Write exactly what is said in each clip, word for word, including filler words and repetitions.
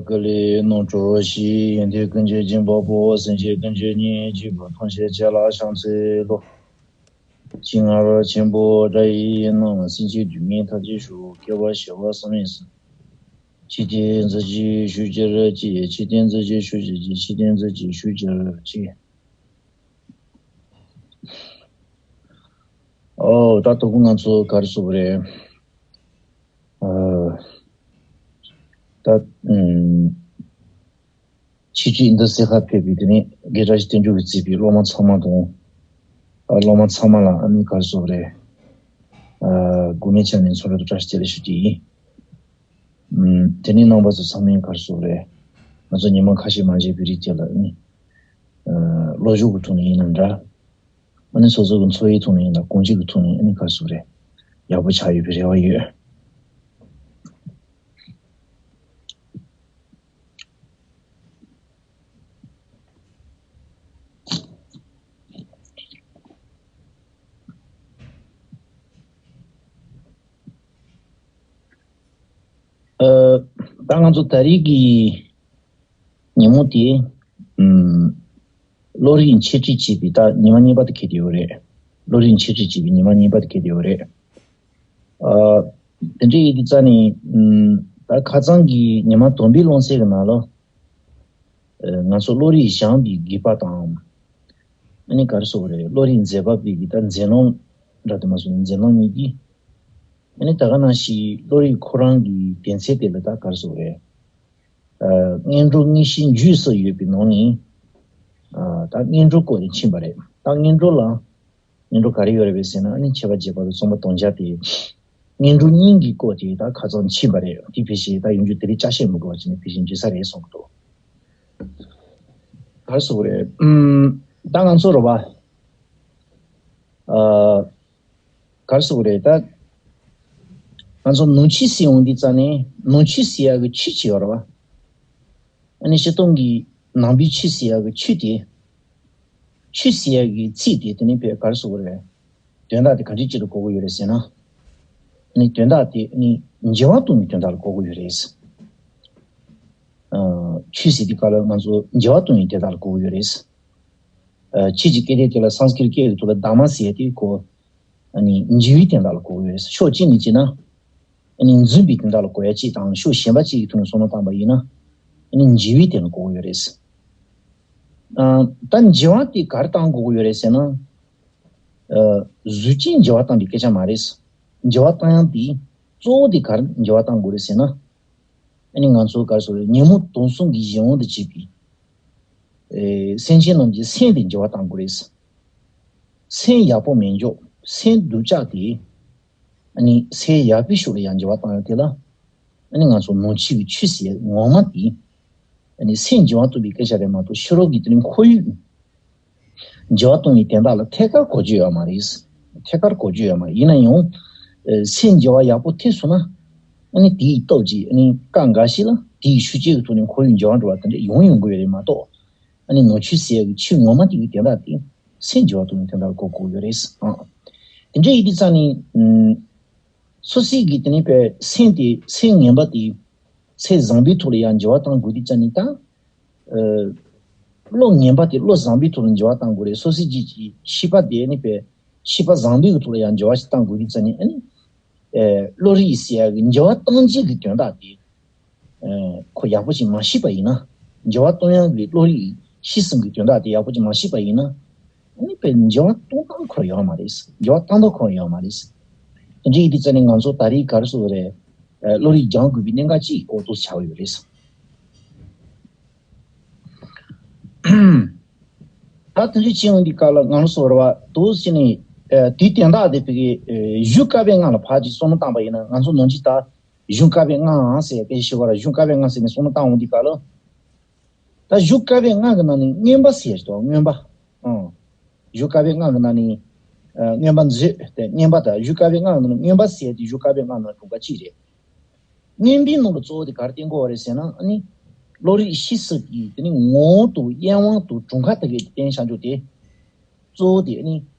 ཀ་ལའི་ནོར་འཁྲུལ་ཞི། ཡོན་ཏན་ཀུན་གྱི་སྦྱིན་པ་པོ། སེམས་ཅན་ཀུན་གྱི་གཉེན་གཅིག་པུ། ཐམས་ཅད་རྗེས་ལ་ཕྱག་འཚལ་ལོ། ཅི་མངར་ཆེན་པོ་སྒྲ་ཡིས་ནི། སེམས་ཅན་སྡུག་བསྔལ་མཐར་ཕྱིན་ཤོག། སྐྱེ་བ་བྱེ་བ་བསམ་ཡས་སུ། འཆི་བདག་མཛད་ཅིང་བཞུགས་གྱུར་ཅིག། འཆི་བདག་མཛད་ཅིང་བཞུགས་གྱུར་ཅིག། འཆི་བདག་མཛད་ཅིང་བཞུགས་གྱུར་ཅིག། ཨོ། ད་དོ་དགོང་ང་ཚོ་ག་རེ་ཟེར་དགོས་རེད། ཨ། ད་ཨུམ། ཕྱི་དྲིལ་འདི་གསན་གར་ཕེབས་པའི་དེ་ནས་དགེ་བཀྲ་ཤིས་དོན་གྲུབ་ཀྱིས་གཙོས་པའི་སློབ་མ་ཚང་མ་དང་། ཨ། སློབ་མ་ཚང་མ་ལ་ཨ་ནི་ག་རེ་ཟེར་དགོས་རེད། ཨ། དགོས་མེད་ཆ་མེད་འཚོ་བའི་བཀྲ་ཤིས་བདེ་ལེགས་ཞུ་རྒྱུ་ཡིན། ཨུམ། དེ་ནས་རྣམ་པ་ཚོ་ཚང་མས་ག་རེ་ཟེར་དགོས་རེད། ང་ཚོ་ཉི་མ་ཁ་ཤས་མ་མཇལ་བའི་རིགས་དེ་ལ་ཨ་ནི། ཨ། བློ་སྦྱོང་གི་ཐོག་ནས་ཡིན་ན་འདྲ། ཨ་ནི་སོ་སོ་གི་འཚོ་བའི་ཐོག་ནས་ཡིན་ན། གང་ཅིའི་ཐོག་ནས་ཨ་ནི་ག་རེ་ཟེར་དགོས་རེད། ཡག་པོ་ཆགས་ཡོད་པའི་རེ་བ་ཡོད། ཨ། ད་ང་ཚོ་ད་རེས་ཀྱི་ཉིན་མོ་དེ། ཨུམ། བློ་རིག་འཆད་ཁྲིད་བྱེད་པའི་ད་ཉི་མ་གཉིས་པ་དེ་འཁེལ་བསྡད་ཡོད་རེད། བློ་རིག་འཆད་ཁྲིད་བྱེད་པའི་ཉི་མ་གཉིས་པ་དེ་འཁེལ་བསྡད་ཡོད་རེད། ཨ། དེ་འདྲ་ཡིན་དུས་ཙང་ནས། ཨུམ། ད་ཁ་སང་གི་ཉི་མ་དང་པོའི་སློབ་ཚན་གྱི་ནང་ལ། ཨ། ང་ཚོ་བློ་རིག་སྦྱངས་པའི་དགོས་པ་དང་། ཨ་ནི་ག་རེ་ཟེར་དགོས་རེད། བློ་རིག་མཛད་པ་པོའི་གི་ད་མཛད་རྣམ་འདྲ་དེ་མ་སོང་། མཛད་རྣམ་གཉིས་ཀྱིས། ཨ་ནི་ད་ག་ནང་བཞིན་བློ་རིག་ཁོ་རང་གི་སྡེ་ཚན་དེ་ལ་ད་ག་རེ་ཟེར་དགོས་རེད། ཨ། སྔོན་འགྲོ་དངོས་གཞི་འཇུག་སྲོལ་ཡོད་པའི་ནང་ནས། ཨ། ད་སྔོན་འགྲོ་སྐོར་ནས་ཕྱིན་པ་རེད། ད་སྔོན་འགྲོ་ལ། སྔོན་འགྲོ་ག་རེ་ཡོད་རེད་པས་ཟེར་ན། ཨ་ནི་མཆོད་པ་རྒྱས་པ་དང་རྩོམ་པ་དོན་བྱ་སྟེ། སྔོན་འགྲོ་གཉིས་ཀྱི་སྐོར་དེ་ད་ཁ་སང་ཕྱིན་པ་རེད། དེ་ཕལ་ཆེར་ད་ཡོང་རྒྱུ་དེ་རིང་ཆ་ཤས་མི་འགོར་བ་བྱས་ནས་ཕལ་ཆེར་འགྲིག་ས་རེད་བསམ་གྱི་འདུག། ག་རེ་ཟེར་དགོས་རེད། ཨུམ། ད་ང་ཚོ་རེད་པ། ཨ། ག་རེ་ཟེར་དགོས་རེད། ད་ང་ཚོ་ནང་ཆོས་ཟེར་ཡོང་དུས་ཙང་ནས། ནང་ཆོས་ཟེར་ཡག་གི་ཆོས་ཅིག་ཡོད་རེད་པ། ཨ་ནི་སྤྱིར་བཏང་གི་ནང་པའི་ཆོས་ཟེར་ཡག་གི་ཆོས་དེ། ཆོས་ཟེར་ཡག་གི་ཚིག་དེ། དེ་ནི་བས་ག་རེ་ཟེར་དགོས་རེད། དོན་དག་དེ་ག་འདྲའི་ཆེད་དུ་གོ་དགོས་ཡོད་རེད་ཟེར་ན། ཨ་ནི་དོན་དག་དེ་ཨ་ནི་འགྱུར་བ་གཏོང་བའི་དོན་དག་ལ་གོ་དགོས་ཡོད་རེད། ཨ། ཆོས་ཟེར་དུས་སྐབས་ལ་ང་ཚོ་འགྱུར་བ་གཏོང་བའི་དོན་དག་ལ་གོ་དགོས་ཡོད་རེད། ཨ། ཆོས་ཀྱི་སྐད་དོད་དེ་ལ་སཾ་སྐྲྀཏ་སྐད་ཀྱི་ཐོག་ལ་དྷརྨ་ཟེར་ཡག་དེ་གོ། ཨ་ནི་འགྱུར་བའི་དོན་དག་ལ་གོ་དགོས་ཡོད་རེད། ཕྱོགས་གཅིག་ནས་བྱས་ན། ཨ་ནི་འཛིན་པའི་དོན་དག་ལ་གོ་ཡག་གཅིག་དང་། ཕྱོགས་གཞན་པ་གཅིག་གི་ཐོག་ནས་བསམ་བློ་བཏང་པ་ཡིན་ན། ཨ་ནི་འགྱུར་བའི་དོན་ལ་གོ་གི་ཡོད་རེད། ཨ། ད་འགྱུར་བ་དེ་ག་རེ་བཏང་དགོས་ཀྱི་ཡོད་རེད་ཟེར་ན། ཨ། གཟུགས་ཅན་འགྱུར་བ་བཏང་བའི་སྐད་ཆ་མ་རེད། འགྱུར་བ་བཏང་ཡག་དེ་གཙོ་བོ་དེ་ག་རེ་འགྱུར་བ་བཏང་དགོས་རེད་ཟེར་ན། ཨ་ནི་ང་ཚོ་ག་རེ་ཟེར། ཉོན་མོངས་དུག་གསུམ་གྱི་གཞན་དབང་དུ་བྱས་པའི། ཨེ། སེམས་ཅན་རྣམས་ཀྱི་སེམས་དེ་འགྱུར་བ་བཏང་དགོས་རེད། སེམས་ཡག་པོ་མེད་འཇོག། སེམས་སྡུག་ཅག་དེ། ཨ་ནི་སེམས་ཡག་པོའི་ཕྱོགས་ལ་ཡང་འགྱུར་བ་བཏང་ཡག་དེ་ལ། ཨ་ནི་ང་ཚོ་ནང་ཆོས་ཀྱི་ཆོས་ཟེར་ངོ་མ་དེ། ཨ་ནི་སེམས་འགྱུར་བ་གཏོང་བའི་སྐད་ཆ་རེད་མ་གཏོགས། ཕྱི་རོལ་གྱི་དེ་ནི་ཁོར་ཡུག་འགྱུར་བ་གཏོང་བའི་དོན་དག་ལ་ཐད་ཀར་གོ་རྒྱུ་ཡོད་མ་རེད། ཐད་ཀར་གོ་རྒྱུ་ཡོད་མ་རེད། ཡིན་ན་ཡང་། ཨ། སེམས་འགྱུར་བ་ཡག་པོ་ཐེབས་སོང་ན། ཨ་ནི་དེའི་སྟོབས་ཀྱིས་ཨ་ནི་སྐབས་འགའ་ཞིག་ལ་དེའི་ཤུགས་རྐྱེན་གྱི་ཐོག་ནས་ཁོར་ཡུག་འགྱུར་བ་འགྲོ་བ་དེ་འདྲ་ཡོང་ཡོང་གི་ཡོད་རེད་མ་གཏོགས། ཨ་ནི་ནང་ཆོས་ཟེར་ཡག་གི་ཆོས་ངོ་མ་དེ་གི་དོན་དག་དེ་སེམས་འགྱུར་བ་གཏོང་བའི་དོན་དག་ལ་གོ་དགོས་ཡོད་རེད། ཨང་། དེ་འདྲ་ཡིན་དུས་ཙང་ནས། ཨུམ། སོ་སོའི་གི་དེ་ནས་པའི་སེམས་དེ། སེམས་ངན་པ་དེ་སེམས་བཟང་པོའི་ཐོག་ལ་ཡང་འགྱུར་བ་གཏང་དགོས་དུས་ཙང་ནས། ད། ཨ། བློ་ངན་པ་དེ་བློ་བཟང་པོའི་ཐོག་ལ་འགྱུར་བ་གཏང་དགོས་རེད། སོ་སོའི་གི་ཤེས་པ་དེ་ནི་པའི་ཤེས་པ་བཟང་པོའི་གི་ཐོག་ལ་ཡང་འགྱུར་བ་ཞིག་གཏང་དགོས་དུས་ཙང་ནས། ཨ་ནི། ཨ། བློ་རིག་ཟེར་ཡག་གི་འགྱུར་བ་གཏང་བྱེད་ཀྱི་དོན་དག་དེ། ཨ། ཁོ་ཡག་པོ་ཞིག་མ་ཤེས་པ་ཡིན་ན། འགྱུར་བ་གཏོང་ཡག་གི་བློ་རིག་ཤེས་ཟིན་གྱི་དོན་དག་དེ་ཡག་པོ་ཞིག་མ་ཤེས་པ་ཡིན་ན། ཨ་ནི་པའི་འགྱུར་བ་གཏོང་སྟངས་ཁོ་རང་ཡོད་མ་རེད། འགྱུར་བ་གཏང་སྟངས་ཁོ་རང་ཡོད་མ་རེད། དེ་འདྲ་ཡིན་དུས་ཙང་ནས་ང་ཚོ་ད་རེས་ག་རེ་ཟེར་དགོས་རེད། ཨ། བློ་རིག་སྦྱང་དགོས་པའི་གནད་འགག་ཅིག་འོ་དེ་ཆགས་ཡོད་རེད། ད་དེ་འདྲ་བྱེད་ཡོང་དུས་སྐབས་ལ་ང་རང་ཚོ་རེད་པ། དེ་བྱས་ནས། ཨ། དེའི་དོན་དག་དེ་ཕ་གི། ཨ། གཞུང་བཀའ་པོད་ལྔ་ལ་ཕར་ཅིག་བསམ་བློ་བཏང་པ་ཡིན་ན། ང་ཚོ་ནང་ཆོས་ད་གཞུང་བཀའ་པོད་ལྔའམ་ཟེར་ཡག་དེ་ཞུ་བ་ར། གཞུང་བཀའ་པོད་ལྔ་ཟེར་ནས་བསམ་བློ་བཏང་ཡོང་དུས་སྐབས་ལ། ད་གཞུང་བཀའ་པོད་ལྔ་གི་ནང་ནས་མངོན་པ་ཟེར་ཡག་ཅིག་འདུག། མངོན་པ། ཨང་། གཞུང་བཀའ་པོད་ལྔ་གི་ནང་ནས། ཨ། མངོན་པ་མཛོད་དེ། མངོན་པ་དང་། གཞུང་བཀའ་པོད་ལྔ་གི་ནང་ནས་མངོན་པ་ཟེར་ཡག་དེ་གཞུང་བཀའ་པོད་ལྔ་ནང་གྲུབ་པ་གཅིག་རེད། མངོན་པའི་ནང་ལ་གཙོ་བོ་དེ་ག་རེ་བསྟན་དགོས་པ་རེད་ཟེར་ན། ཨ་ནི་བློ་རིག་ཤེས་ཚུལ་གྱི་དེ་ནི་ངོ་བོ་དང་དབྱེ་བ་དང་གྲུབ་ཁ་དེ་གའི་བསྟན་བཞག་རྒྱུ་དེ། གཙོ་བོ་དེ་ཨ་ནི་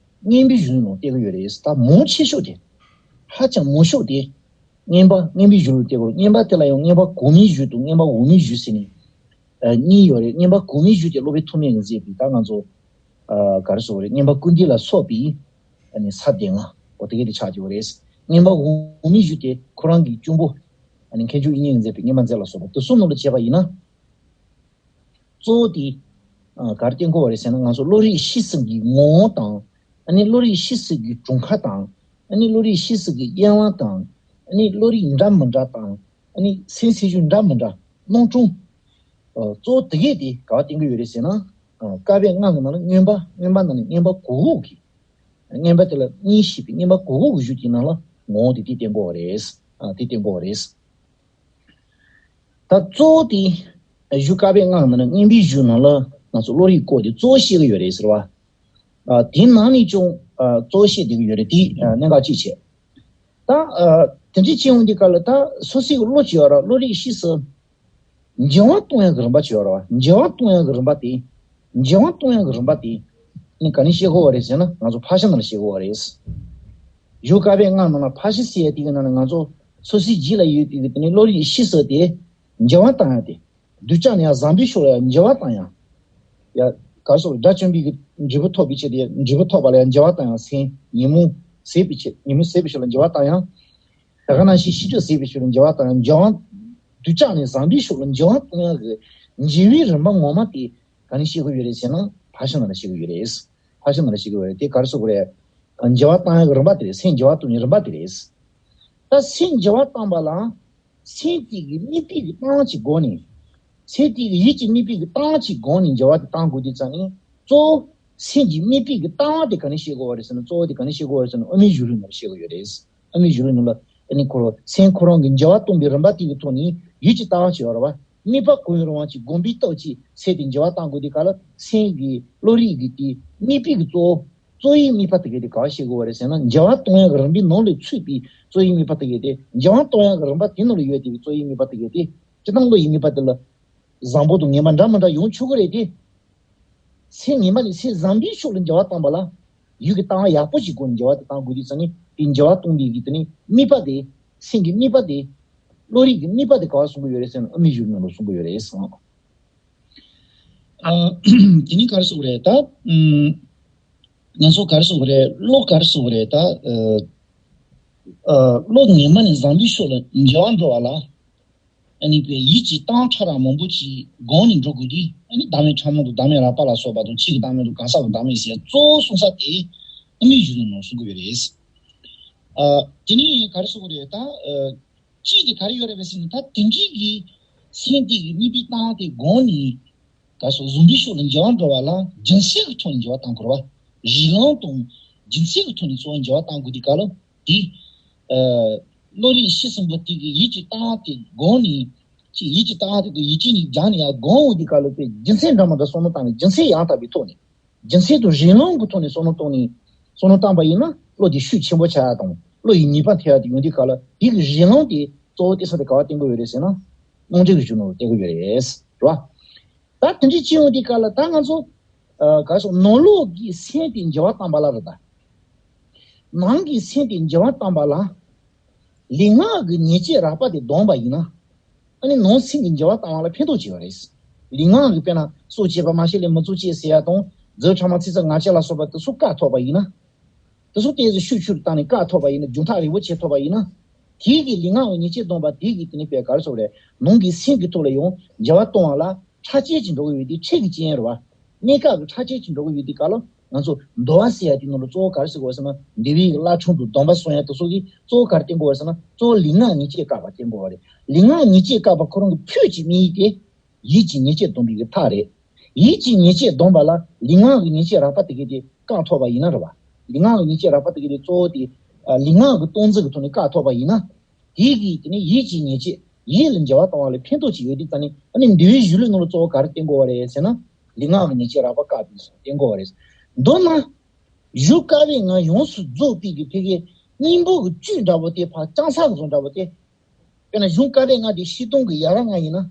མངོན་པའི་གཞུང་ནང་བསྟན་གྱི་ཡོད་རེད། ད་མང་ཆེ་ཤོས་དེ། ཧ་ཅང་མང་ཤོས་དེ། བསྙེན་པ་བསྙེན་པའི་གཞུང་ལ་བལྟས་དགོས། བསྙེན་པ་དེ་ལ་ཡང་བསྙེན་པ་གོང་མའི་གཞུང་དང་བསྙེན་པ་འོག་མའི་གཞུང་ཟེར་ནས་ཨ་གཉིས་ཡོད་རེད། བསྙེན་པ་གོང་མའི་གཞུང་དེ་སློབ་དཔོན་ཐོགས་མེད་ཀྱིས་མཛད་པའི་ད་ང་ཚོ་ཨ་ག་རེ་ཟེར་དགོས་རེད། བསྙེན་པ་ཀུན་བཏུས་ལ་སོགས་པའི་ཨ་ནི་ས་བདུན་ལྔ་འོ་དེ་གས་དེ་ཆགས་ཀྱི་ཡོད་རེད། བསྙེན་པ་འོག་མའི་གཞུང་དེ་ཁོ་རང་གི་གཅུང་པོ་ཨ་ནི་མཁན་མཆོག་དབྱིག་གཉེན་གྱིས་མཛད་པའི་བསྙེན་པ་མཛད་ལ་སོགས་པ་དེ་གསུམ་ནང་ལ་བྱས་པ་ཡིན་ན། གཙོ་བོ་དེ་ཨ་ག་རེ་བསྟན་གྱི་ཡོད་རེད་ཟེར་ན། ང་ཚོ་བློ་རིག་སྤྱི་གསུམ་གྱི་ངོ་བོ་དང་། ཨ་ནི་བློ་རིག་སྤྱི་གསུམ་གྱི་གྲུབ་མཐའ་དང་། ཨ་ནི་བློ་རིག་སྤྱི་གསུམ་གྱི་དབྱེ་བ་དང་། ཨ་ནི་བློ་རིག་འདྲ་མི་འདྲ་དང་། ཨ་ནི་སེམས་སེམས་བྱུང་འདྲ་མི་འདྲ། སྣང་ཆུང་། ཨ་གཙོ་བོ་དེ་གས་དེ་ག་པར་བསྟན་གྱི་ཡོད་རེད་ཟེར་ན། ཨ་བཀའ་པོད་ལྔ་གི་ནང་ལ་མངོན་པ། མངོན་པ་ནང་ནས་མངོན་པ་གོང་འོག་གི། མངོན་པ་དེ་ལ་གཉིས་བཤད་པའི་མངོན་པ་གོང་འོག་གི་གཞུང་དེའི་ནང་ལ་ངོ་བོ་དེ་དེ་བསྟན་གྱི་ཡོད་རེད། ཨ་དེ་བསྟན་གྱི་ཡོད་རེད། ད་གཙོ་བོ་དེ་གཞུང་བཀའ་པོད་ལྔ་ནང་ན་མངོན་པའི་གཞུང་ནང་ལ་ང་ཚོ་བློ་རིག་སྐོར་དེ་གཙོ་བོ་བཤད་ཀྱི་ཡོད་རེད་ཟེར་བ། ཨ་དེའི་ནང་ནས་ཀྱང་ཨ་གཙོ་བོ་བཤད་བསྡད་ཀྱི་ཡོད་རེད། དེ་ཨ་གནད་འགག་གཅིག་བྱས། ད་ཨ་དེ་འདྲའི་བྱེད་ཡོང་དུས་སྐབས་ལ་ད་སོ་སོའི་བློ་ཅིག་ཡོད་ར། བློ་རིག་སྤྱི་གསུམ་འགྱུར་བ་གཏོང་ཡག་གི་རིམ་པ་ཅིག་ཡོད་ར་བ། འགྱུར་བ་གཏོང་ཡག་གི་རིམ་པ་དེ། འགྱུར་བ་གཏོང་ཡག་གི་རིམ་པ་དེ་ནི་ག་ནས་ཤེས་དགོས་པ་རེད་ཟེར་ན། ང་ཚོ་ཕར་ཕྱིན་ནང་ལ་ཤེས་དགོས་པ་རེད། གཞུང་བཀའ་པོད་ལྔ་ནང་ལ་ཕར་ཕྱིན་ཟེར་ཡ་དེ་གི་ནང་ལ་ང་ཚོ་སོ་སོའི་རྒྱུད་ལ་ཡོད་པའི་གི་དེ་ནི་བློ་རིག་སྤྱི་གསུམ་དེ་འགྱུར་བ་བཏང་ཡག་དེ། སྡུག་ཅག་ནས་ཡང་བཟང་པོའི་ཕྱོགས་ལ་ཡང་འགྱུར་བ་བཏང་ཡག། ཡ་ག་རེ་ཟེར། དགྲ་བཅོམ་པའི་གི་འབྲས་བུ་ཐོབ་པའི་ཆེད་དུ་འབྲས་བུ་ཐོབ་པ་ལ་ཡང་འགྱུར་བ་བཏང་ཡག། སེམས་ཉོན་མོངས་ཟད་པའི་ཆེད། ཉོན་མོངས་ཟད་པའི་ཕྱོགས་ལ་འགྱུར་བ་བཏང་ཡག། ད་ག་ནང་བཞིན་ཤེས་སྒྲིབ་ཟད་པའི་ཕྱོགས་ལ་འགྱུར་བ་བཏང་ཡག། འགྱུར་བ། སྡུག་ཅག་ནས་བཟང་པོའི་ཕྱོགས་ལ་འགྱུར་བ་གཏོང་ཡག་གི་འགྱུར་བའི་རིམ་པ་ངོ་མ་དེ་ག་ནས་ཤེས་དགོས་ཡོད་རེད་ཟེར་ན། ཕར་ཕྱིན་ནང་ལ་ཤེས་དགོས་ཡོད་རེད། ཕར་ཕྱིན་ནང་ལ་ཤེས་དགོས་ཡོད་རེད། དེ་ག་རེ་ཟེར་དགོས་རེད། འགྱུར་བ་བཏང་ཡག་གི་རིམ་པ་དེ་རེད། སེམས་འགྱུར་བ་གཏོང་ཡག་རིམ་པ་དེ་རེད། ད་སེམས་འགྱུར་བ་བཏང་པ་ལ། སེམས་དེ་གི་དམིགས་པའི་གི་གཏན་གྱི་སྒོ་ནས། སེམས་དེ་གི་ཡིད་ཀྱི་དམིགས་པའི་གི་གཏན་གྱི་སྒོ་ནས་འགྱུར་བ་དེ་བཏང་དགོས་དུས་ཙང་ནི། གཙོ་བོ་སེམས་ཀྱི་དམིགས་པའི་གི་ལྟ་བ་དེ་ག་ནས་ཤེས་དགོས་པ་རེད་ཟེར་ན། གཙོ་བོ་དེ་ག་ནས་ཤེས་དགོས་པ་རེད་ཟེར་ན། དབུ་མའི་གཞུང་ལུགས་ནང་ལ་ཤེས་དགོས་ཡོད་རེད། དབུ་མའི་གཞུང་ལུགས་ནང་ལ་ཨ་ནི་ཁོ་རང་སེམས་ཁོ་རང་གི་འགྱུར་བ་གཏོང་པའི་རིམ་པ་དེ་གི་ཐོག་ནས་ཡིད་ཀྱི་ལྟ་བ་ཅིག་ཡོད་རེད་བ། དམིགས་པ་གང་ཡིན་རུང་བ་ཅིག་སྒོམ་པའི་སྟོབས་ཀྱིས་སེམས་དེ་འགྱུར་བ་བཏང་དགོས་དུས་སྐབས་ལ། སེམས་ཀྱི་བློ་རིག་གི་དེ་དམིགས་པའི་གི་གཙོ་བོ། གཙོ་བོའི་དམིགས་པ་དེ་ག་དེ་ག་པར་ཤེས་དགོས་པ་རེད་ཟེར་ན། འགྱུར་བ་གཏོང་ཡག་གི་རིམ་པའི་ནང་ལ་ཚུད་པའི་གཙོ་བོའི་དམིགས་པ་དེ་ག་དེ། འགྱུར་བ་གཏོང་ཡག་གི་རིམ་པ་དེ་ནང་ལ་ཡོད་བསྡད་པའི་གཙོ་བོའི་དམིགས་པ་དེ་ག་དེ། སྤྱིར་བཏང་བློ་ཡི་དམིགས་པ་དེ་ལ། བཟང་པོ་དང་ངན་པ་འདྲ་མི་འདྲ་ཡོང་ཆོག་གི་རེད་དེ། སེམས་ངན་པ་ནས་སེམས་བཟང་པོའི་ཕྱོགས་ལ་འགྱུར་བ་བཏང་པ་ལ། ཡུལ་གྱི་ལྟ་བ་ཡག་པོ་ཞིག་སྒོ་ནས་འགྱུར་བ་དེ་བཏང་དགོས་དུས་ཙང་ནི། དེ་འགྱུར་བ་གཏོང་བའི་གི་དེ་ནི་དམིགས་པ་དེ། སེམས་ཀྱི་དམིགས་པ་དེ། བློ་རིག་གི་དམིགས་པ་དེ་ག་པར་གསུང་གི་ཡོད་རེད་ཟེར་ན། དབུ་མའི་གཞུང་ནང་ལ་གསུང་གི་ཡོད་རེད་ཟེར། ཨ། དེ་ནི་ག་རེ་ཟེར་དགོས་རེད་ད། ཨུམ། ང་ཚོ་ག་རེ་ཟེར་དགོས་རེད། བློ་ག་རེ་ཟེར་དགོས་རེད་ད། ཨ། ཨ། བློ་ངན་པ་ནས་བཟང་པོའི་ཕྱོགས་ལ་འགྱུར་བ་འགྲོ་བ་ལ། ཨ་ནི་པའི་ཡིད་ཀྱི་གཏམ་ཕྲ་རབ་མང་པོ་ཅིག་གོང་ནས་འགྲོ་དགོས་དུས། ཨ་ནི་བདག་མེད་ཕྲ་མོ་དང་། བདག་མེད་རགས་པ་ལ་སོགས་པ་དང་། ཕྱི་གི་བདག་མེད་དང་། གང་ཟག་གི་བདག་མེད་ཟེར་གཙོ་བོ་གསུང་ས་དེ་དབུ་མའི་གཞུང་ནང་གསུང་གི་ཡོད་རེད། ཨ། དེ་ནི་ག་རེ་ཟེར་དགོས་རེད་ད། ཨ། གཅིག་དེ་ག་རེ་ཡོད་རེད་པས་ཟེར་ན། ད་དེ་འདྲའི་གི་སེམས་དེ་གི་དམིགས་པའི་གཏམ་དེ་གོང་ནས་ག་རེ་ཟེར། བཟང་པོའི་ཕྱོགས་ལ་འགྱུར་བ་འགྲོ་བ་ལ་རྒྱུ་མཚན་གྱི་ཐོག་ནས་འགྱུར་བ་བཏང་དགོས་རེད་བ། རིགས་ལམ་དང་རྒྱུ་མཚན་གྱི་ཐོག་ནས་གཙོ་བོ་འགྱུར་བ་བཏང་དགོས་དུས་སྐབས་ལ། དེ། ཨ། བློ་རིག་སྤྱི་གསུམ་པོ་དེ་གི་ཡིད་ཀྱི་ལྟ་བ་དེ་སྒོམ་ནས། ཅིག་ཡིད་ཀྱི་ལྟ་བ་དེ་དང་ཡིད་ཆེས་གཉིས་སྦྱངས་ནས་ཡར་སྒོམ་འོང་དུས་སྐབས་ལ། དཔེ་རྒྱུ་མཚན་འདྲ་མི་འདྲ་བསམ་བློ་བཏང་ནས། རྒྱུ་མཚན་ཡང་དག་པའི་ཐོག་ནས། རྒྱུ་མཚན་དང་རིགས་ལམ་གྱི་ཐོག་ནས་བསམ་བློ་བཏང་ནས། བསམ་བློ་བཏང་པ་ཡིན་ན། བློ་དེ་ཤུགས་ཆེན་པོ་ཆགས་ཡག་དང་། བློ་ཡི་ནུས་པ་འཕེལ་ཡག་དེ་ཡོང་དུས་སྐབས་ལ། དེ་གི་རིགས་ལམ་དེ་གཙོ་བོ་བསྟན་ས་དེ་ག་པར་བསྟན་གྱི་ཡོད་རེད་ཟེར་ན། རྣམ་འགྲེལ་གྱི་གཞུང་ནང་ལ་བསྟན་གྱི་ཡོད་རེད། རེད་བ། ད་དེ་འདྲ་བྱེད་ཡོང་དུས་སྐབས་ལ། ད་ང་ཚོ། ཨ། ག་རེ་ཟེར། ནང་ལོགས་ཀྱི་སེམས་དེ་འགྱུར་བ་བཏང་པ་ལ་རེད་ད། ནང་གི་སེམས་དེ་འགྱུར་བ་བཏང་པ་ལ། ལུས་ངག་གི་ཉེས་བྱས་རགས་པ་དེ་སྡོམ་པ་ཡིན་ན། ཨ་ནི་ནང་སེམས་ཀྱི་འགྱུར་བ་བཏང་བ་ལ་ཕན་ཐོགས་ཆེ་བ་རེད། ལུས་ངག་གི་དཔེར་ན་སྲོག་བཅད་པ། མ་བྱིན་ལེན་མི་སྲོག་བཅད་ཟེར་ཡག་དང་། རྫས་ཕྲ་མ་ཚིག་རྩུབ་ངག་འཁྱལ་ལ་སོགས་པ་དེ་ཚོ་བཀག་ཐུབ་པ་ཡིན་ན། དེ་ཚོ་ཏོག་ཙམ་ཤུགས་ཆུང་རུ་བཏང་ནས་བཀག་ཐུབ་པ་ཡིན་ན། རྒྱུན་ཐག་རིང་པོ་བྱེད་ཐུབ་པ་ཡིན་ན། དེ་གི་ལུས་ངག་གི་ཉེས་བྱས་སྡོམ་པ་དེ་གི་དེ་ནི་དཔེ་ག་རེ་ཟེར་དགོས་རེད། ནང་གི་སེམས་ཀྱི་ཐོག་ལ་ཡང་འགྱུར་བ་གཏོང་བ་ལ་ཁྲག་རྐྱེན་ཅིག་འགྲོ་གི་ཡོད་དུས། ཁྲག་གི་རྐྱེན་རེད་བ། གནས་སྐབས་ཀྱི་ཁྲག་རྐྱེན་ཅིག་འགྲོ་གི་ཡོད་དུས་སྐབས་ལ། ང་ཚོ་འདུལ་བ་ཟེར་ཡག་དེ་ནང་ལ་གཙོ་བོ་ག་རེ་ཟེར་དགོས་ཟེར་ན། འདུལ་བའི་བླ་བྲང་དུ་སྡོམ་པ་སྲུང་ཡག་དེ་ཚོ་གིས་གཙོ་བོ་ག་རེ་བསྟན་དགོས་ཟེར་ན། གཙོ་བོ་ལུས་ངག་ཉེས་བྱས་བཀག་པ་བསྟན་དགོས་པ་རེད། ལུས་ངག་ཉེས་བྱས་བཀག་པ་ཁོ་རང་གི་ཕུད་ཀྱི་དམིགས་ཡུལ་དེ། ཡིད་ཀྱི་ཉེས་བྱས་སྡོམ་པའི་གི་ཐག་རེད། ཡིད་ཀྱི་ཉེས་བྱས་སྡོམ་པ་ལ་ལུས་ངག་གི་ཉེས་བྱས་རགས་པ་དེ་གས་དེ་བཀག་ཐུབ་པ་ཡིན་ན་རེད་བ། ལུས་ངག་གི་ཉེས་བྱས་རགས་པ་དེ་གས་དེ་གཙོ་བོ་དེ། ཨ། ལུས་ངག་གི་སྟངས་འཛིན་གྱི་ཐོག་ནས་བཀག་ཐུབ་པ་ཡིན་ན། དེ་གིས་དེ་ནི་ཡིད་ཀྱི་ཉེས་བྱས། ཡིད་ལ་འགྱུར་བ་གཏོང་བ་ལ་ཕན་ཐོགས་ཅིག་ཡོད་དུས་ཙང་ནི། ཨ་ནི་འདུལ་བའི་གཞུང་ལུགས་ནང་ལ་གཙོ་བོ་ག་རེ་བསྟན་དགོས་པ་རེད་ཟེར་ན། ལུས་ངག་གི་ཉེས་བྱས་རགས་པ་བཀག་པའི་བསྟན་དགོས་པ་རེད། མདོར་ན། གཞུང་བཀའ་པོད་ལྔ་ཡོངས་སུ་རྫོགས་པའི་གི་ཕ་གིའི་སྙིང་པོ་གི་བཅུད་འདྲ་པོ་དེ། ཕར་རྐྱང་ཚར་བཟོ་འདྲ་པོ་དེ། དཔེར་ན་གཞུང་བཀའ་པོད་ལྔ་དེ་སྤྱིར་བཏང་གི་ཡལ་ག་ལྔ་ཡིན་ན།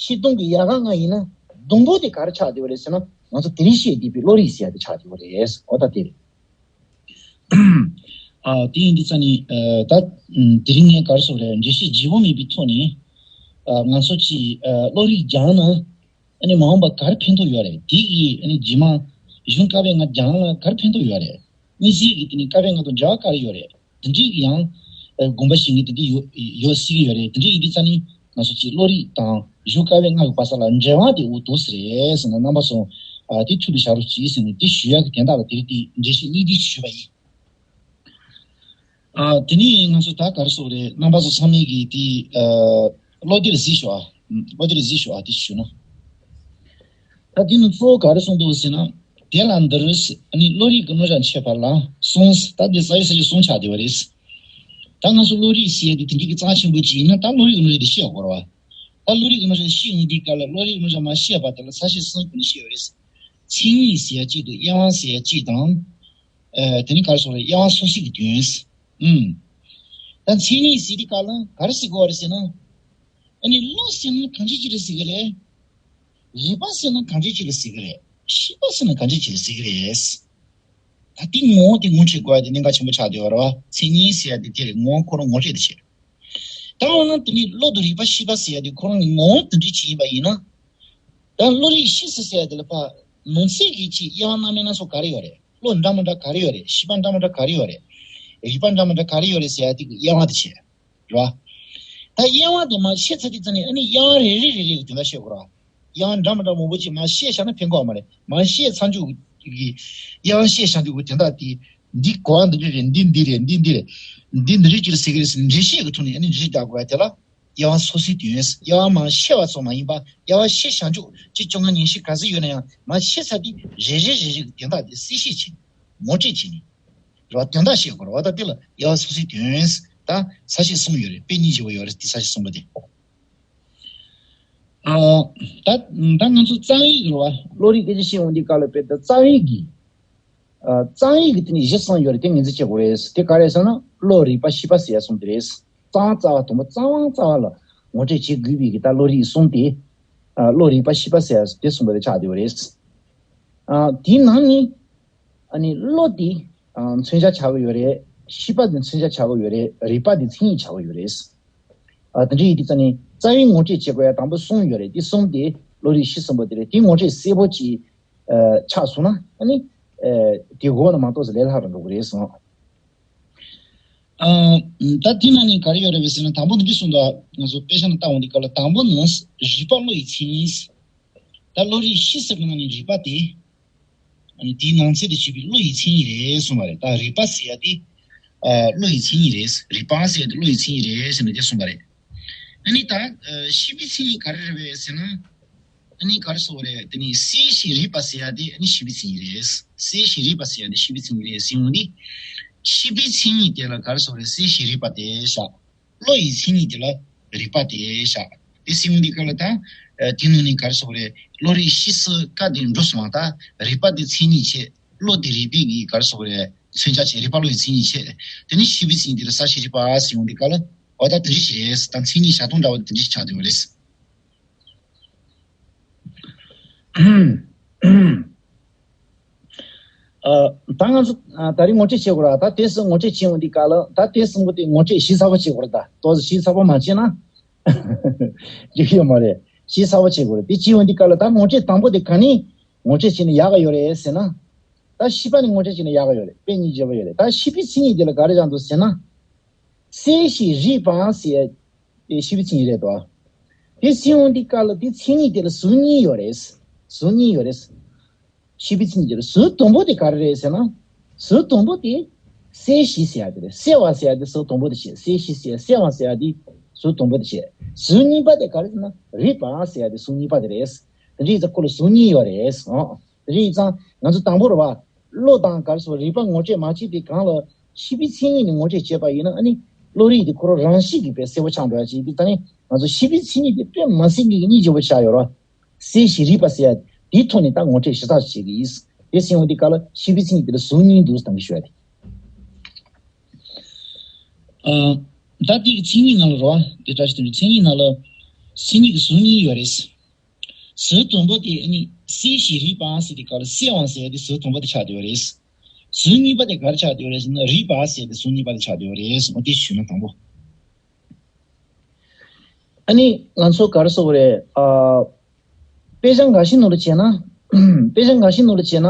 སྤྱིར་བཏང་གི་ཡལ་ག་ལྔ་ཡིན་ན། ཟླུམ་པོ་དེ་ག་རེ་ཆགས་བསྡད་པ་རེད་ཟེར་ན། ང་ཚོ་དེ་རིང་བཤད་བསྡད་པའི་བློ་རིག་ཟེར་ཡག་དེ་ཆགས་བསྡད་པ་རེད། འོ་ད་དེ་རེད། ཨ། དེ་ཡིན་དུས་ཙང་ནི། ཨ། ད་དེ་རིང་ངས་ག་རེ་ཟེར་དགོས་རེད། འགྲེལ་བཤད་ལྗིད་པོ་མེད་པའི་ཐོག་ནས། ཨ། ང་ཚོ་གཅིག་ཨ། བློ་རིག་སྦྱངས་ན་ཨ་ནི་མ་འོངས་པ་ག་རེ་ཕན་ཐོགས་ཡོད་རེད། དེ་གི་ཨ་ནི་རྗེས་མ་གཞུང་བཀའ་པོད་ལྔ་སྦྱངས་ན་ག་རེ་ཕན་ཐོགས་ཡོད་རེད། དམིགས་བསལ་གྱི་དེ་ནི་བཀའ་པོད་ལྔ་དང་འབྲེལ་བ་ག་རེ་ཡོད་རེད། དེ་འདྲའི་གི་ཡང་ཨ། དགོངས་པ་བཞེས་མཁན་དེ་འདྲ་ཡོད་ཡོད་སྲིད་ཀྱི་ཡོད་རེད། དེ་འདྲ་ཡིན་དུས་ཙང་ནི་ང་ཚོ་གཅིག་བློ་རིག་དང་གཞུང་བཀའ་པོད་ལྔ་གི་བར་ས་ལ་འབྲེལ་བ་དེ་འོ་འདུག་སེ་རེད་ཟེར་ན། རྣམ་པ་ཚོ་ཨ། དེ་ཐུགས་ལ་བཞག་རོགས་གྱིས་ཟེར་ནས་དེ་ཞུ་ཡག་གི་དོན་དག་ལ་དེ་རིང་དེ་འགྲེལ་བཤད་གཉིས་དེ་ཞུས་པ་ཡིན། ཨ། དེ་ནས་ང་ཚོ་ད་ག་རེ་ཟེར་དགོས་རེད། རྣམ་པ་ཚོ་ཚང་མས་ཀྱིས་དེ་ཨ། བློ་དེར་གཟིགས་ཤོག་ཨ། བློ་དེར་གཟིགས་ཤོག་ཨ། དེ་ཞུ་ན། ད་དེ་ནི་གཙོ་བོ་ག་རེ་གསུངས་འདུག་ཟེར་ན། དེ་ལ་འདིར་ཨ་ནི་བློ་རིག་གི་རྣམ་གཞག་འཆད་པ་ལ་གསུངས། ད་དེ་ས་ཡོ་ས་ཡོ་གསུངས་ཆགས་བསྡད་པ་རེད། ད་ང་ཚོ་བློ་རིག་ཟེར་ཡ་དེ་དེ་འདྲའི་གི་རྩ་ཆེན་པོ་ཅིག་ཡིན་ན། ད་བློ་རིག་གི་རྣམ་གཞག་དེ་ཤེས་དགོས་རེད་བ། ད་བློ་རིག་གི་རྣམ་གཞག་ཤེས་ཡོང་དུས་སྐབས་ལ་བློ་རིག་གི་རྣམ་གཞག་མར་བཤད་པ་དེ་ལ་ས་བཅད་གསུམ་ཀུན་ནས་བཤད་པ་རེད། མཚན་ཉིད་ཟེར་ཡ་གཅིག་འདུག་དབྱེ་བ་ཟེར་ཡ་གཅིག་དང་། ཨ། དེ་ནི་ག་རེ་ཟེར་དགོས་རེད། དབྱེ་བ་སོ་སོ་གི་དོན། ཨུམ། ད་མཚན་ཉིད་ཟེར་དུས་སྐབས་ལ་ག་རེ་ཟེར་དགོས་རེད་ཟེར་ན། ཨ་ནི་བློ་ཟེར་ན་གང་ཅི་ཅིག་ལ་ཟེར་གི་རེད། རིག་པ་ཟེར་ན་གང་ཅི་ཅིག་ལ་ཟེར་གི་རེད། ཤེས་པ་ཟེར་ན་གང་ཅི་ཅིག་ལ་ཟེར་གི་རེད། ད་དེ་ངོ་བོ་དེ་ངོ་འཕྲོད་དགོས་ཡ་དེ་གནད་འགག་ཆེན་པོ་ཆགས་བསྡད་ཡོད་རེད་བ། མཚན་ཉིད་ཟེར་ཡ་དེ་དེ་རེད། ངོ་བོ་ཁོ་རང་ངོ་འཕྲོད་དེ་བྱེད། ད་འོ་ན་དེ་ནི་བློ་དང་རིག་པ་ཤེས་པ་ཟེར་ཡ་དེ་ཁོ་རང་གི་ངོ་བོ་དེ་འདྲ་ཅིག་ཡིན་པ་ཡིན་ན། ད་བློ་རིག་ཤེས་ཚུལ་ཟེར་ཡ་དེ་ལ་ཕ་ནང་གསེས་ཀྱི་ཅིག་དབྱེ་བ་སྣ་མིན་སྣ་ཚོགས་ག་རེ་ཡོད་རེད། བློ་འདྲ་མི་འདྲ་ག་རེ་ཡོད་རེད། ཤེས་པ་འདྲ་མི་འདྲ་ག་རེ་ཡོད་རེད། རིག་པ་འདྲ་མི་འདྲ་ག་རེ་ཡོད་རེད་ཟེར་ཡ་དེ་གི་དབྱེ་བ་དེ་བྱས། རེད་བ། ད་དབྱེ་བ་དེ་མར་ཤེས་ཚར་དུས་ཙམ་ནས་ཨ་ནི་དབྱེ་བ་རེ་རེ་རེ་རེ་གི་དོན་དག་ཤེས་དགོས་རེད་བ། དབྱེ་བ་འདྲ་མི་འདྲ་མང་པོ་ཅིག་མར་ཤེས་བཞག་ན་ཕན་གི་མ་རེད། མར་ཤེས་ཚར་འཇུག་གི་དབྱེ་བ་ཤེས་བཞག་འཇུག་གི་དོན་དག་དེ། འདི་གོ་བ་འདི་འདྲ་རེད། འདི་འདི་རེད། འདི་འདི་རེད། འདི་འདི་རེད་ཅིག་ཟེར་གི་རེད་ཟེར་འགྲེལ་བཤད་ཀྱི་ཐོག་ནས་ཨ་ནི་འགྲེལ་བཤད་རྒྱག་དགོས་ཡ་དེ་ལ། དབྱེ་བ་སོ་སོའི་དོན། དབྱེ་བ་མར་ཤེས་པ་ཙམ་མ་ཡིན་པ། དབྱེ་བ་ཤེས་བྱང་ཆུབ་ཅིག་བཅོ་ལྔ་ཉེར་བཞི་ག་ཚོད་ཡོད་ན་ཡང་མར་ཤེས་ཚར་དུས་རེ་རེ་རེ་རེ་གི་དོན་དག་དེ་གསལ་བཤད་བྱས་ནས་ངོ་སྤྲོད་བྱས་ནས། རེད་བ། དོན་དག་ཤེས་དགོས་རེད་བ། ད་དེ་ལ་དབྱེ་བ་སོ་སོའི་དོན། ད་ས་བཅད་གསུམ་ཡོད་རེད། དཔེ་གཉིས་བྱས་པ་ཡོད་རེད། དེ་ས་བཅད་གསུམ་པ་དེ། ཨ། ད་ད་ང་ཚོ་རྩ་བའི་རེད་བ། བློ་རིག་སྐད་ཆ་བཤད་ཡོང་དུས་སྐབས་ལ་དཔེར་ན་རྩ་བའི་གི་ཨ། རྩ་བའི་གི་དེ་ནི་གཞི་གསུམ་ཡོད་རེད། དེ་ངོས་འཛིན་བྱེད་དགོས་རེད། དེ་ག་རེ་ཟེར་ན་བློ་རིག་པ་ཤེས་པ་ཟེར་ཡ་གསུམ་དེ་རེད། རྩ་བ་རྩ་བ་དང་པོ་རྩ་བ་རྩ་བ་ལ་ངོ་སྤྲོད་བྱེད་དགོས་པའི་གི་ད་བློ་རིག་གསུམ་དེ། ཨ། བློ་རིག་པ་ཤེས་པ་ཟེར་ཡ་དེ་གསུམ་པ་དེ་ཆགས་བསྡད་ཡོད་རེད། ཨ། དེའི་ནང་ནས་ཨ་ནི་བློ་དེ་ཨ་མཚོན་བྱ་ཆགས་ཀྱི་ཡོད་རེད། ཤེས་པ་དེ་མཚོན་བྱ་ཆགས་ཀྱི་ཡོད་རེད། རིག་པ་དེ་མཚན་ཉིད་ཆགས་ཀྱི་ཡོད་རེད། ཨ། དེ་འདྲ་ཡིན་དུས་ཙམ་ནས་རྩ་བའི་ངོ་སྤྲོད་བྱེད་དགོས་ཡ་དང་པོ་གསུམ་ཡོད་རེད། དེ་གསུམ་དེ་བློ་རིག་གཞི་གསུམ་པོ་དེ་རེད། དེ་ངོ་སྤྲོད་གསལ་པོ་ཅིག་ཨ། ཆགས་སོང་ན་ཨ་ནི། ཨ། དེ་འགོ་ནས་མ་གཏོགས་ལས་སླ་རུ་འགྲོ་གི་རེད་གསུངས། ཨ། ད་དེ་ནང་ནས་ག་རེ་ཡོད་རེད་པས་ཟེར་ན། དང་པོ་འདི་འདྲ་གསུངས་འདུག་ང་ཚོ་དཔེ་ཆ་ནང་བལྟ་འོང་དུས་སྐབས་ལ། དང་པོ་ནི་རིག་པ་བློ་ཡི་མཚན་ཉིད། ད་བློ་རིག་གཞི་གསུམ་གྱི་ནང་ནས་རིག་པ་དེ། ཨ་ནི་དེའི་ནང་ཚན་དུ་གྱུར་པའི་བློ་ཡི་མཚན་ཉིད་རེད་གསུངས་པ་རེད། ད་རིག་པ་ཟེར་ཡ་དེ། ཨ། བློ་ཡི་མཚན་ཉིད་རེད། རིག་པ་ཟེར་ཡ་དེ་བློ་ཡི་མཚན་ཉིད་རེད་ཟེར་ནས་དེ་གསུངས་པ་རེད། ཨ་ནི་ད། ཨ། ཤེས་པའི་མཚན་ཉིད་ག་རེ་རེད་པས་ཟེར་ན། ཨ་ནི་ག་རེ་ཟེར་དགོས་རེད། དེ་ནི་གསལ་ཞིང་རིག་པ་ཟེར་ཡ་དེ་ཨ་ནི་ཤེས་པའི་མཚན་ཉིད་རེད། གསལ་ཞིང་རིག་པ་ཟེར་ཡ་དེ་ཤེས་པའི་མཚན་ཉིད་རེད་ཟེར་ཡོང་དུས། ཤེས་པའི་མཚན་ཉིད་དེ་ལ་ག་རེ་ཟེར་དགོས་རེད། གསལ་ཞིང་རིག་པ་དེ་བཞག་བློ་ཡི་མཚན་ཉིད་དེ་ལ་རིག་པ་དེ་བཞག་དེ་ཟེར་ཡོང་དུས་སྐབས་ལ་ད། ཨ། དེ་ནང་ནས་ག་རེ་ཟེར་དགོས་རེད། བློ་རིག་གཞི་གསུམ་ཀ་དེ་འགྲོ་སོང་བ། ད་རིག་པ་དེ་མཚན་ཉིད་བྱས། བློ་དེ་རིག་པའི་གི་ག་རེ་ཟེར་དགོས་རེད། མཚོན་བྱ་བྱས། རིག་པ་བློ་ཡི་མཚན་ཉིད་བྱས། དེ་ནི་ཤེས་པའི་མཚན་ཉིད་དེ་ལ་གསལ་ཞིང་རིག་པ་ཟེར་ཡོང་དུས་སྐབས་ལ། འོ་ད་དེ་འདྲ་ཞིག་རེད། ད་མཚན་ཉིད་བཞག་སྟངས་འདྲ་བ་དེ་འདྲ་ཞིག་ཆགས་བསྡད་པ་རེད། ཨ། ད་ང་ཚོ་ཨ་ད་རིང་ངོ་སྤྲོད་བྱེད་དགོས་ར། ད་དེ་གསུམ་ངོ་སྤྲོད་བྱེད་ཡོང་དུས་སྐབས་ལ། ད་དེ་གསུམ་པོ་དེ་ངོ་སྤྲོད་ཞིབ་ཚགས་པོ་བྱེད་དགོས་ར། ད་ཏོག་ཙམ་ཞིབ་ཚགས་པོ་མ་བྱས་ན་འགྲིག་གི་ཡོད་མ་རེད། ཞིབ་ཚགས་པོ་བྱེད་དགོས་ར། དེ་བྱེད་ཡོང་དུས་སྐབས་ལ་ད་ངོ་སྤྲོད་དང་པོ་དེ་ག་ནས་ངོ་སྤྲོད་བྱས་ན་ཡག་ག་ཡོད་རེད་ཟེར་ན། ད་ཤེས་པ་ནས་ངོ་སྤྲོད་བྱས་ན་ཡག་ག་ཡོད་རེད། དཔེ་གཉིས་བརྗོད་པ་ཡོད་རེད། ད་ཤེས་པའི་མཚན་ཉིད་དེ་ལ་ག་རེ་བཞག་འདུག་ཟེར་ན། གསལ་ཞིང་རིག་པའང་ཟེར་ཡ་དེ་ཤེས་པའི་མཚན་ཉིད་རེད་དོ། དེ་ཟེར་ཡོང་དུས་སྐབས་ལ་དེ་མཚན་ཉིད་དེ་ལ་ཟུར་གཉིས་ཡོད་རེད། ཟུར་གཉིས་ཡོད་རེད། ཤེས་པའི་མཚན་ཉིད་དེ་ལ་ཟུར་དང་པོ་དེ་ག་རེ་རེད་ཟེར་ན། ཟུར་དང་པོ་དེ་གསལ་ཞིང་ཟེར་ཡ་དེ་རེད། གསལ་བ་ཟེར་ཡ་དེ་ཟུར་དང་པོ་དེ་བྱས། གསལ་ཞིང་ཟེར་ཡ་གསལ་བ་ཟེར་ཡ་དེ་ཟུར་དང་པོ་དེ་བྱས། ཟུར་གཉིས་པ་དེ་ག་རེ་ཟེར་ན། རིག་པའང་ཟེར་ཡ་དེ་ཟུར་གཉིས་པ་དེ་རེད། དེ་འདྲ་ཡིན་ཙང་ཁོ་ལ་ཟུར་གཉིས་ཡོད་རེད། ཨང་། རེད་ཙང་ང་ཚོ་དང་པོ་རེད་བ། བློ་དང་ག་རེ་ཟེར། རིག་པ་ངོ་སྤྲོད་མ་བྱས་པའི་སྒང་ལ་ཤེས་པའི་མཚན་ཉིད་ནས་ངོ་སྤྲོད་བྱས་པ་ཡིན་ན། ཨ་ནི་བློ་རིག་དེ་ཁོ་རང་རང་བཞིན་གྱིས་དཔེ་གསལ་པོ་ཆགས་འགྲོ་ཡ་ཅིག་དེ་ད་ནི་ང་ཚོ་ཤེས་པའི་མཚན་ཉིད་དེ་དཔེ་མ་སྲིད་ཀྱི་གཉིས་བརྗོད་པོ་ཆགས་ཡོད་རེད་བ། གསལ་ཞིང་རིག་པ་ཟེར་ཡ་དེའི་ཐོག་ནས་ད་ངོ་སྤྲོད་ཞིབ་ཚགས་བྱེད་ཀྱི་ཡིན། དེ་ཟེར་ཡོང་དུས་སྐབས་ལ་ཤེས་པའི་མཚན་ཉིད་དེ་ལ་ཟུར་གཉིས་འདུག་དང་གི་ཞུ་ཡ་དེ། ཨ། ད་དེ་གི་མཚན་ཉིད་ནང་ལ་རེད་བ། དེ་བཀྲ་ཤིས་དོན་གྲུབ། མཚན་ཉིད་ནང་ལ་མཚན་ཉིད་ཀྱི་ཟུར་གཉིས་ཡོད་རེད། ཟུར་དང་པོ་དེ་ཨ་ནི་གསལ་ཞིང་རིག་པའང་ཟེར་དུས་སྐབས་ལ་གསལ་བའང་ཟེར་ཡ་དེ་ཟུར་དང་པོ་དེ་ཆགས་བསྡད་ཡོད་རེད། ཟུར་གཉིས་པ་དེ་ག་རེ་ཆགས་བསྡད་ཡོད་རེད་ཟེར་ན། རིག་པ་ཟེར་དེ་ཟུར་གཉིས་པ་དེ་ཆགས་བསྡད་ཡོད་རེད་ཟེར་ནས་འོ་དེ་ཞུས་ན་དང་པོ། ཨ་ནི་ང་ཚོ་ག་རེ་ཟེར་དགོས་རེད། ཨ། དཔེ་ཆ་འགའ་ཞིག་ནང་ལ་བྱས་ན། དཔེ་ཆ་འགའ་ཞིག་ནང་ལ་བྱས་ན།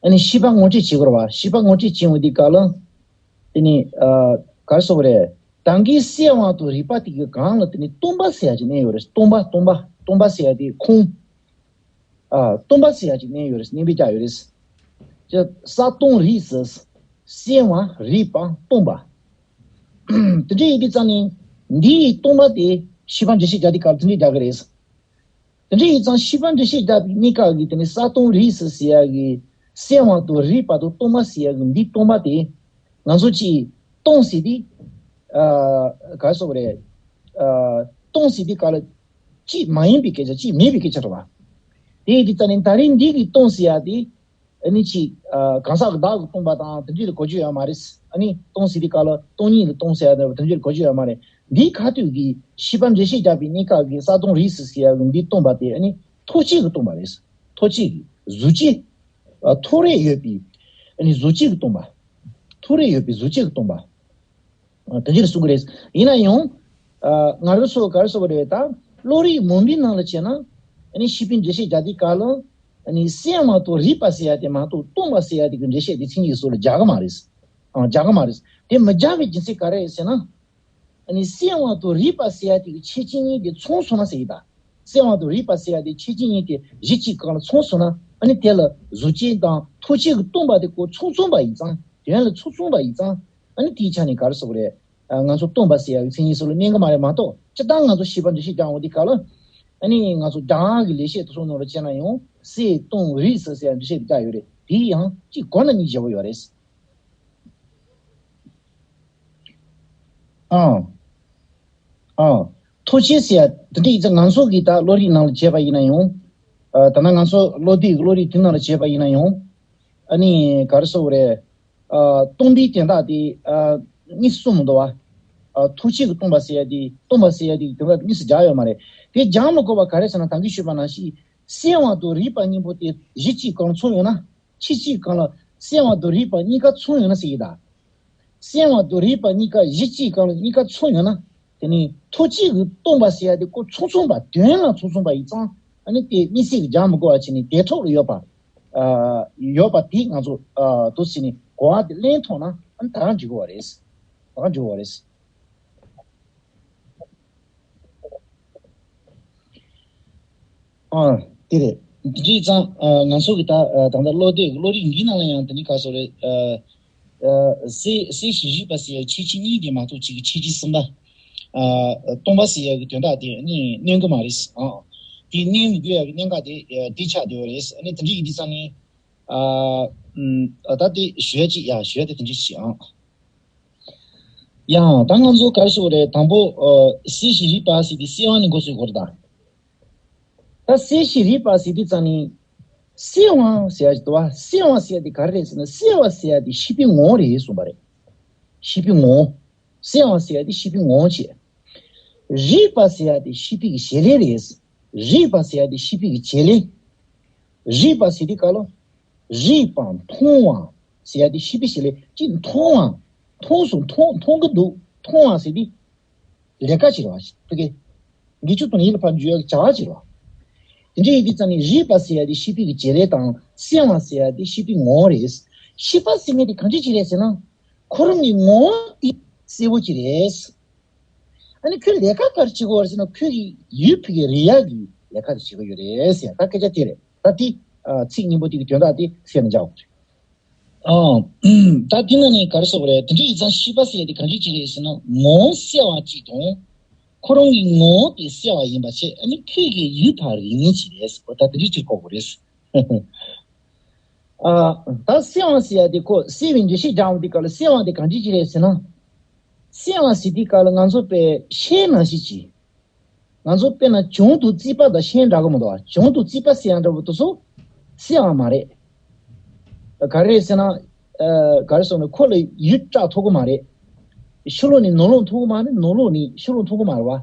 ཨ་ནི་ཤེས་པ་ངོ་སྤྲོད་བྱེད་དགོས་རེད་བ། ཤེས་པ་ངོ་སྤྲོད་བྱེད་འོང་དུས་སྐབས་ལ། དེ་ནི་ཨ། ག་རེ་ཟེར་དགོས་རེད། ད་གིན་གསལ་བ་དང་རིག་པ་དེ་གི་སྒང་ལ་དེ་ནི་སྟོང་པ་ཟེར་ཡ་ཅིག་གནས་ཡོད་རེད། སྟོང་པ་སྟོང་པ་སྟོང་པ་ཟེར་ཡ་དེ་ཁུངས། ཨ། སྟོང་པ་ཟེར་ཡ་ཅིག་གནས་ཡོད་རེད། གནས་པའི་རྒྱ་ཡོད་རེད། ཅེས་ས་སྟོང་རིག་ཟེར། གསལ་བ་རིག་པ་སྟོང་པ། དེ་འདྲ་ཡིན་དུས་ཙང་ནི་འདིའི་སྟོང་པ་དེ་ཤེས་པ་འགྲེལ་བཤད་རྒྱག་དུས་སྐབས་དེ་འདྲ་རྒྱག་གི་རེད། དེ་འདྲ་ཡིན་ཙང་ཤེས་པ་འགྲེལ་བཤད་རྒྱག་པའི་གནས་སྐབས་ཀྱི་དེ་ནི་ས་སྟོང་རིག་ཟེར་ཟེར་ཡ་གི་གསལ་བ་དང་རིག་པ་དང་སྟོང་པ་ཟེར་ཡ་གི་འདི་སྟོང་པ་དེ་ང་ཚོ་ཅིག་སྟོང་ཟེར་དུས། ཨ། ག་རེ་ཟེར་དགོས་རེད། ཨ། སྟོང་ཟེར་དུས་སྐབས་ལ་ཅིག་མ་ཡིན་པའི་སྐད་ཆ། ཅིག་མེད་པའི་སྐད་ཆ་རེད་བ། དེ་ཡིན་དུས་ཙང་ནི་ད་རིང་འདི་གི་སྟོང་ཟེར་ཡ་དེ། ཨ་ནི་ཅིག་ཨ། གང་ཟག་གི་བདག་གིས་སྟོང་པ་དང་དེ་འདྲ་ལ་གོ་རྒྱུ་ཡོད་མ་རེད། ཨ་ནི་སྟོང་ཟེར་དུས་སྐབས་ལ་སྟོང་ཉིད་ལ་སྟོང་ཟེར་ཡ་དེ་འདྲ་ལ་གོ་རྒྱུ་ཡོད་མ་རེད། འདིའི་ཁ་ཐུག་གི་ཤེས་པ་འགྲེལ་བཤད་རྒྱག་པའི་གནས་སྐབས་ཀྱི་ས་སྟོང་རིག་ཟེར་ཟེར་ཡ་གི་འདི་སྟོང་པ་དེ་ཨ་ནི་ཐོགས་བཅས་ཀྱིས་སྟོང་པ་རེད། ཐོགས་བཅས་ཀྱིས། གཟུགས་བཅས། ཨ། ཐོགས་རེག་ཡོད་པའི། ཨ་ནི་གཟུགས་བཅས་ཀྱིས་སྟོང་པ། ཐོགས་རེག་ཡོད་པའི་གཟུགས་བཅས་ཀྱིས་སྟོང་པ། ཨ། དེ་འདྲ་ལ་གསུང་གི་རེད། ཡིན་ན་ཡང་། ཨ། ང་རང་ཚོ་ག་རེ་ཟེར་དགོས་རེད། ད་བློ་རིག་མུན་པའི་ནང་ལ་བྱས་ན། ཨ་ནི་ཤེས་པའི་འགྲེལ་བཤད་རྒྱག་དུས་སྐབས་ལ། ཨ་ནི་གསལ་བ་དང་རིག་པ་ཟེར་ཡ་དེ་མ་གཏོགས་སྟོང་པ་ཟེར་ཡ་དེ་གི་འགྲེལ་བཤད་དེ་མཚན་ཉིད་སོགས་ལ་རྒྱག་གི་མ་རེད། ཨ། རྒྱག་གི་མ་རེད། དེ་མི་རྒྱག་པའི་རྒྱུ་མཚན་ག་རེ་རེད་ཟེར་ན། ཨ་ནི་གསལ་བ་དང་རིག་པ་ཟེར་ཡ་དེ་གི་ཁྱད་ཆོས་གཉིས་དེ་མཚུངས་སོང་ན་ཟེར་གྱི་ད། གསལ་བ་དང་རིག་པ་ཟེར་ཡ་དེ་ཁྱད་ཆོས་གཉིས་དེ་གཞི་གཅིག་སྒང་ལ་མཚུངས་སོང་ན། ཨ་ནི་དེ་ལ་གཟུགས་ཅན་དང་ཐོགས་བཅས་ཀྱིས་སྟོང་པ་དེ་ཀོ་མཚུངས་མཚུངས་པ་ཡིན་ཙང་། དོན་ལ་མཚུངས་མཚུངས་པ་ཡིན་ཙང་། ཨ་ནི་དེའི་ཆ་ནས་ག་རེ་ཟེར་དགོས་རེད། ཨ། ང་ཚོ་སྟོང་པ་ཟེར་ཡ་གི་མཚན་ཉིད་སོགས་ལ་གནས་ཀྱི་མ་རེད་མ་གཏོགས། སྤྱིར་བཏང་ང་ཚོ་ཤེས་པ་འགྲེལ་བཤད་རྒྱག་འོང་དུས་སྐབས་ལ། ཨ་ནི་ང་ཚོ་རྒྱ་གར་གྱི་ལེགས་བཤད་དེ་ཚོ་ནང་ལ་བྱས་ན་ཡང་གསལ་སྟོང་རིག་གསལ་ཟེར་ཡ་འགྲེལ་བཤད་དེ་རྒྱག་ཡོད་རེད། དེ་ཡང་གཅིག་གོ་ན་གཉིས་བརྗེ་པོ་ཡོད་རེད། ཨང་། ཨང་། ཐོགས་བཅས་ཟེར་ཡ་དེ་འདྲ་ཡིན་ཙང་ང་ཚོ་གི་ད་བློ་རིག་ནང་ལ་བྱས་པ་ཡིན་ན་ཡང་། ཨ། ད་ནང་ང་ཚོ་བློ་འདས་ཀྱི་བློ་རིག་དེ་ནང་ལ་བྱས་པ་ཡིན་ན་ཡང་། ཨ་ནི་ག་རེ་ཟེར་དགོས་རེད། ཨ། སྟོང་པའི་དོན་དག་དེ། ཨ། གཉིས་སུ་གསུངས་མི་འདུག་བ། ཨ། ཐོགས་བཅས་ཀྱིས་སྟོང་པ་ཟེར་ཡ་དེ། སྟོང་པ་ཟེར་ཡ་དེ་དོན་དག་གཉིས་སུ་སྦྱར་ཡོད་མ་རེད། དེ་སྦྱར་མི་དགོས་པ་ག་རེ་ཟེར་ན། ད་གིན་ཞུས་པ་ནང་བཞིན་གསལ་བ་དང་རིག་པ་གཉིས་པོ་དེ་གཞི་གཅིག་སྒང་ལ་མཚུངས་ཡོད་ན། ཕྱི་གཅིག་སྒང་ལ་གསལ་བ་དང་རིག་པ་གཉིས་ཀ་མཚུངས་ཡོད་ན་ཟེར་གྱི་ད། གསལ་བ་དང་རིག་པ་གཉིས་ཀ་གཞི་གཅིག་སྒང་ལ་གཉིས་ཀ་མཚུངས་ཡོད་ན། དེ་ནི་ཐོགས་བཅས་ཀྱིས་སྟོང་པ་ཟེར་ཡ་དེ་ཀོ་མཚུངས་མཚུངས་པ། དོན་ལ་མཚུངས་མཚུངས་པ་ཡིན་ཙང་། ཨ་ནི་དེ་དམིགས་བསལ་གྱི་སྦྱར་མི་དགོས་པ་བྱས་ནས་དེ་ཐོག་ལ་ཡོད་པ། ཨ། ཡོད་པ་དེ་ང་ཚོ། ཨ། འདུག་སེ་ནས་གོ་བ་དེ་ལེན་ཐུབ་ན། ཨ་ནི་ད་ག་འགྲིག་གི་རེད། ད་ག་འགྲིག་གི་རེད། ཨ། དེ་རེད། དེ་འདྲ་ཡིན་ཙང་། ཨ། ང་ཚོ་གི་ད། ཨ། ད་ལྟ་བློ་འདས་བློ་རིག་འདིའི་ནང་ལ་ཡང་དེ་ནི་ག་རེ་ཟེར་དགོས་རེད། ཨ། ཨ། གསལ་གསལ་ཞིང་རིག་པ་ཟེར་ཡ་ཁྱད་ཆོས་གཉིས་དེ་མ་གཏོགས་གཅིག་གི་ཁྱད་ཆོས་གསུམ་པ། ཨ། སྟོང་པ་ཟེར་ཡ་གི་དོན་དག་དེ་ནི་གནོན་གྱི་མ་རེད། ཨ། དེ་གནོན་མི་དགོས་ཡ་གི་གནད་འགག་དེ། ཨ། དེ་ཆགས་བསྡད་ཡོད་རེད། ཨ་ནི་དེ་འདྲ་ཡིན་དུས་ཙང་ནི། ཨ། ཨ། ད་དེ་ཞུ་ཡ་ཅིག་ཡ་ཞུ་ཡ་དེ་དེ་འདྲ་ཞིག་ཨ། ཡང་ད་ང་ཚོ་ག་རེ་ཟེར་དགོས་རེད། དང་པོ། ཨ། གསལ་ཞིང་རིག་པ་ཟེར་དུས་གསལ་བ་ནས་འགོ་བཙུགས་དགོས་རེད་ད། ད་གསལ་ཞིང་རིག་པ་ཟེར་དུས་ཙང་ནི། གསལ་བ་ཟེར་ཡ་ཞིག་འདུག་བ། གསལ་བ་ཟེར་ཡ་དེ་ག་རེ་རེད་ཟེར་ན། གསལ་བ་ཟེར་ཡ་དེ་ཤེས་པའི་ངོ་བོ་རེད་གསུངས་པ་རེད། ཤེས་པའི་ངོ་བོ། གསལ་བ་ཟེར་ཡ་དེ་ཤེས་པའི་ངོ་བོ་བྱས། རིག་པ་ཟེར་ཡ་དེ་ཤེས་པའི་གི་བྱེད་ལས་རེད། རིག་པ་ཟེར་ཡ་དེ་ཤེས་པའི་གི་བྱེད་ལས། རིག་པ་ཟེར་དུས་སྐབས་ལ། རིག་པ་མཐོང་བ་ཟེར་ཡ་དེ་ཤེས་པའི་བྱེད་ལས་ཅིག་མཐོང་བ། མཐོང་སོང་། མཐོང་མཐོང་གི་འདུག་མཐོང་བ་ཟེར་དུས་ལས་ཀ་བྱེད་པ་ཕ་གི། འདི་ཆུ་དང་ཡིད་ལ་ཕར་འཇུག་ཡ་གི་བྱ་བ་བྱེད་པ། དེ་འདྲ་ཡིན་དུས་ཙང་ནི་རིག་པ་ཟེར་ཡ་དེ་ཤེས་པའི་གི་བྱེད་ལས་དང་། གསལ་བ་ཟེར་ཡ་དེ་ཤེས་པའི་ངོ་བོ་རེད། ཤེས་པ་ཟེར་མཁན་དེ་གང་ཅི་ཅི་རེད་ཟེར་ན། ཁོ་རང་གི་ངོ་བོ་དེ་གསལ་པོ་ཅི་རེད། ཨ་ནི་ཁོས་ལས་ཀ་ག་རེ་བྱེད་ཀྱི་ཡོད་རེད་ཟེར་ན། ཁོས་ཀྱི་ཡུལ་ཕ་གི་རིག་ཡག་གི་ལས་ཀ་དེ་བྱེད་ཀྱི་ཡོད་རེད་ཟེར། ད་སྐད་ཆ་དེ་རེད། ད་དེ། ཨ། ཚིག་སྙན་པོ་དེ་གི་དོན་དག་དེ་གསལ་ནས་འཇགས་དགོས་རེད། ཨ། ད་དེ་ནང་ནས་ག་རེ་ཟེར་དགོས་རེད། དེ་འདྲ་ཡིན་ཙང་ཤེས་པ་ཟེར་ཡ་དེ་གང་ཅི་ཅི་རེད་ཟེར་ན། ངོ་བོ་གསལ་བ་གཅིག་དང་། ཁོ་རང་གི་ངོ་བོ་དེ་གསལ་བ་ཡིན་པ་བྱས། ཨ་ནི་ཁོས་ཀྱི་ཡུལ་ཕ་རིག་མིན་གཅིག་རེད་ཟེར། ད་དེ་འདྲ་ཅིག་གོ་དགོས་རེད། ཨ། ད་གསལ་བ་ཟེར་ཡ་དེ་ཁོ་གསལ་བའི་འགྲེལ་བཤད་རྒྱག་འོང་དུས་སྐབས་ལ། གསལ་བ་དེ་གང་ཅི་ཅི་རེད་ཟེར་ན། གསལ་བ་ཟེར་དུས་སྐབས་ལ་ང་ཚོ་དཔེ་ཤེལ་ནང་བཞིན་གྱི། ང་ཚོ་དཔེར་ན་གྱང་དང་རྩིག་པ་དང་ཤེལ་འདྲ་གི་མི་འདུག་བ། གྱང་དང་རྩིག་པ་ཟེར་ཡ་འདྲ་པོ་དེ་ཚོ་གསལ་བ་མ་རེད། ག་རེ་རེད་ཟེར་ན། ཨ། ག་རེ་ཟེར་ན། ཁོ་ལ་ཡུལ་བཀྲག་ཐུབ་ཀྱི་མ་རེད། ཕྱི་ལོགས་ནས་ནང་ལོགས་ཐུབ་ཀྱི་མ་རེད། ནང་ལོགས་ནས་ཕྱི་ལོགས་ཐུབ་ཀྱི་མ་རེད་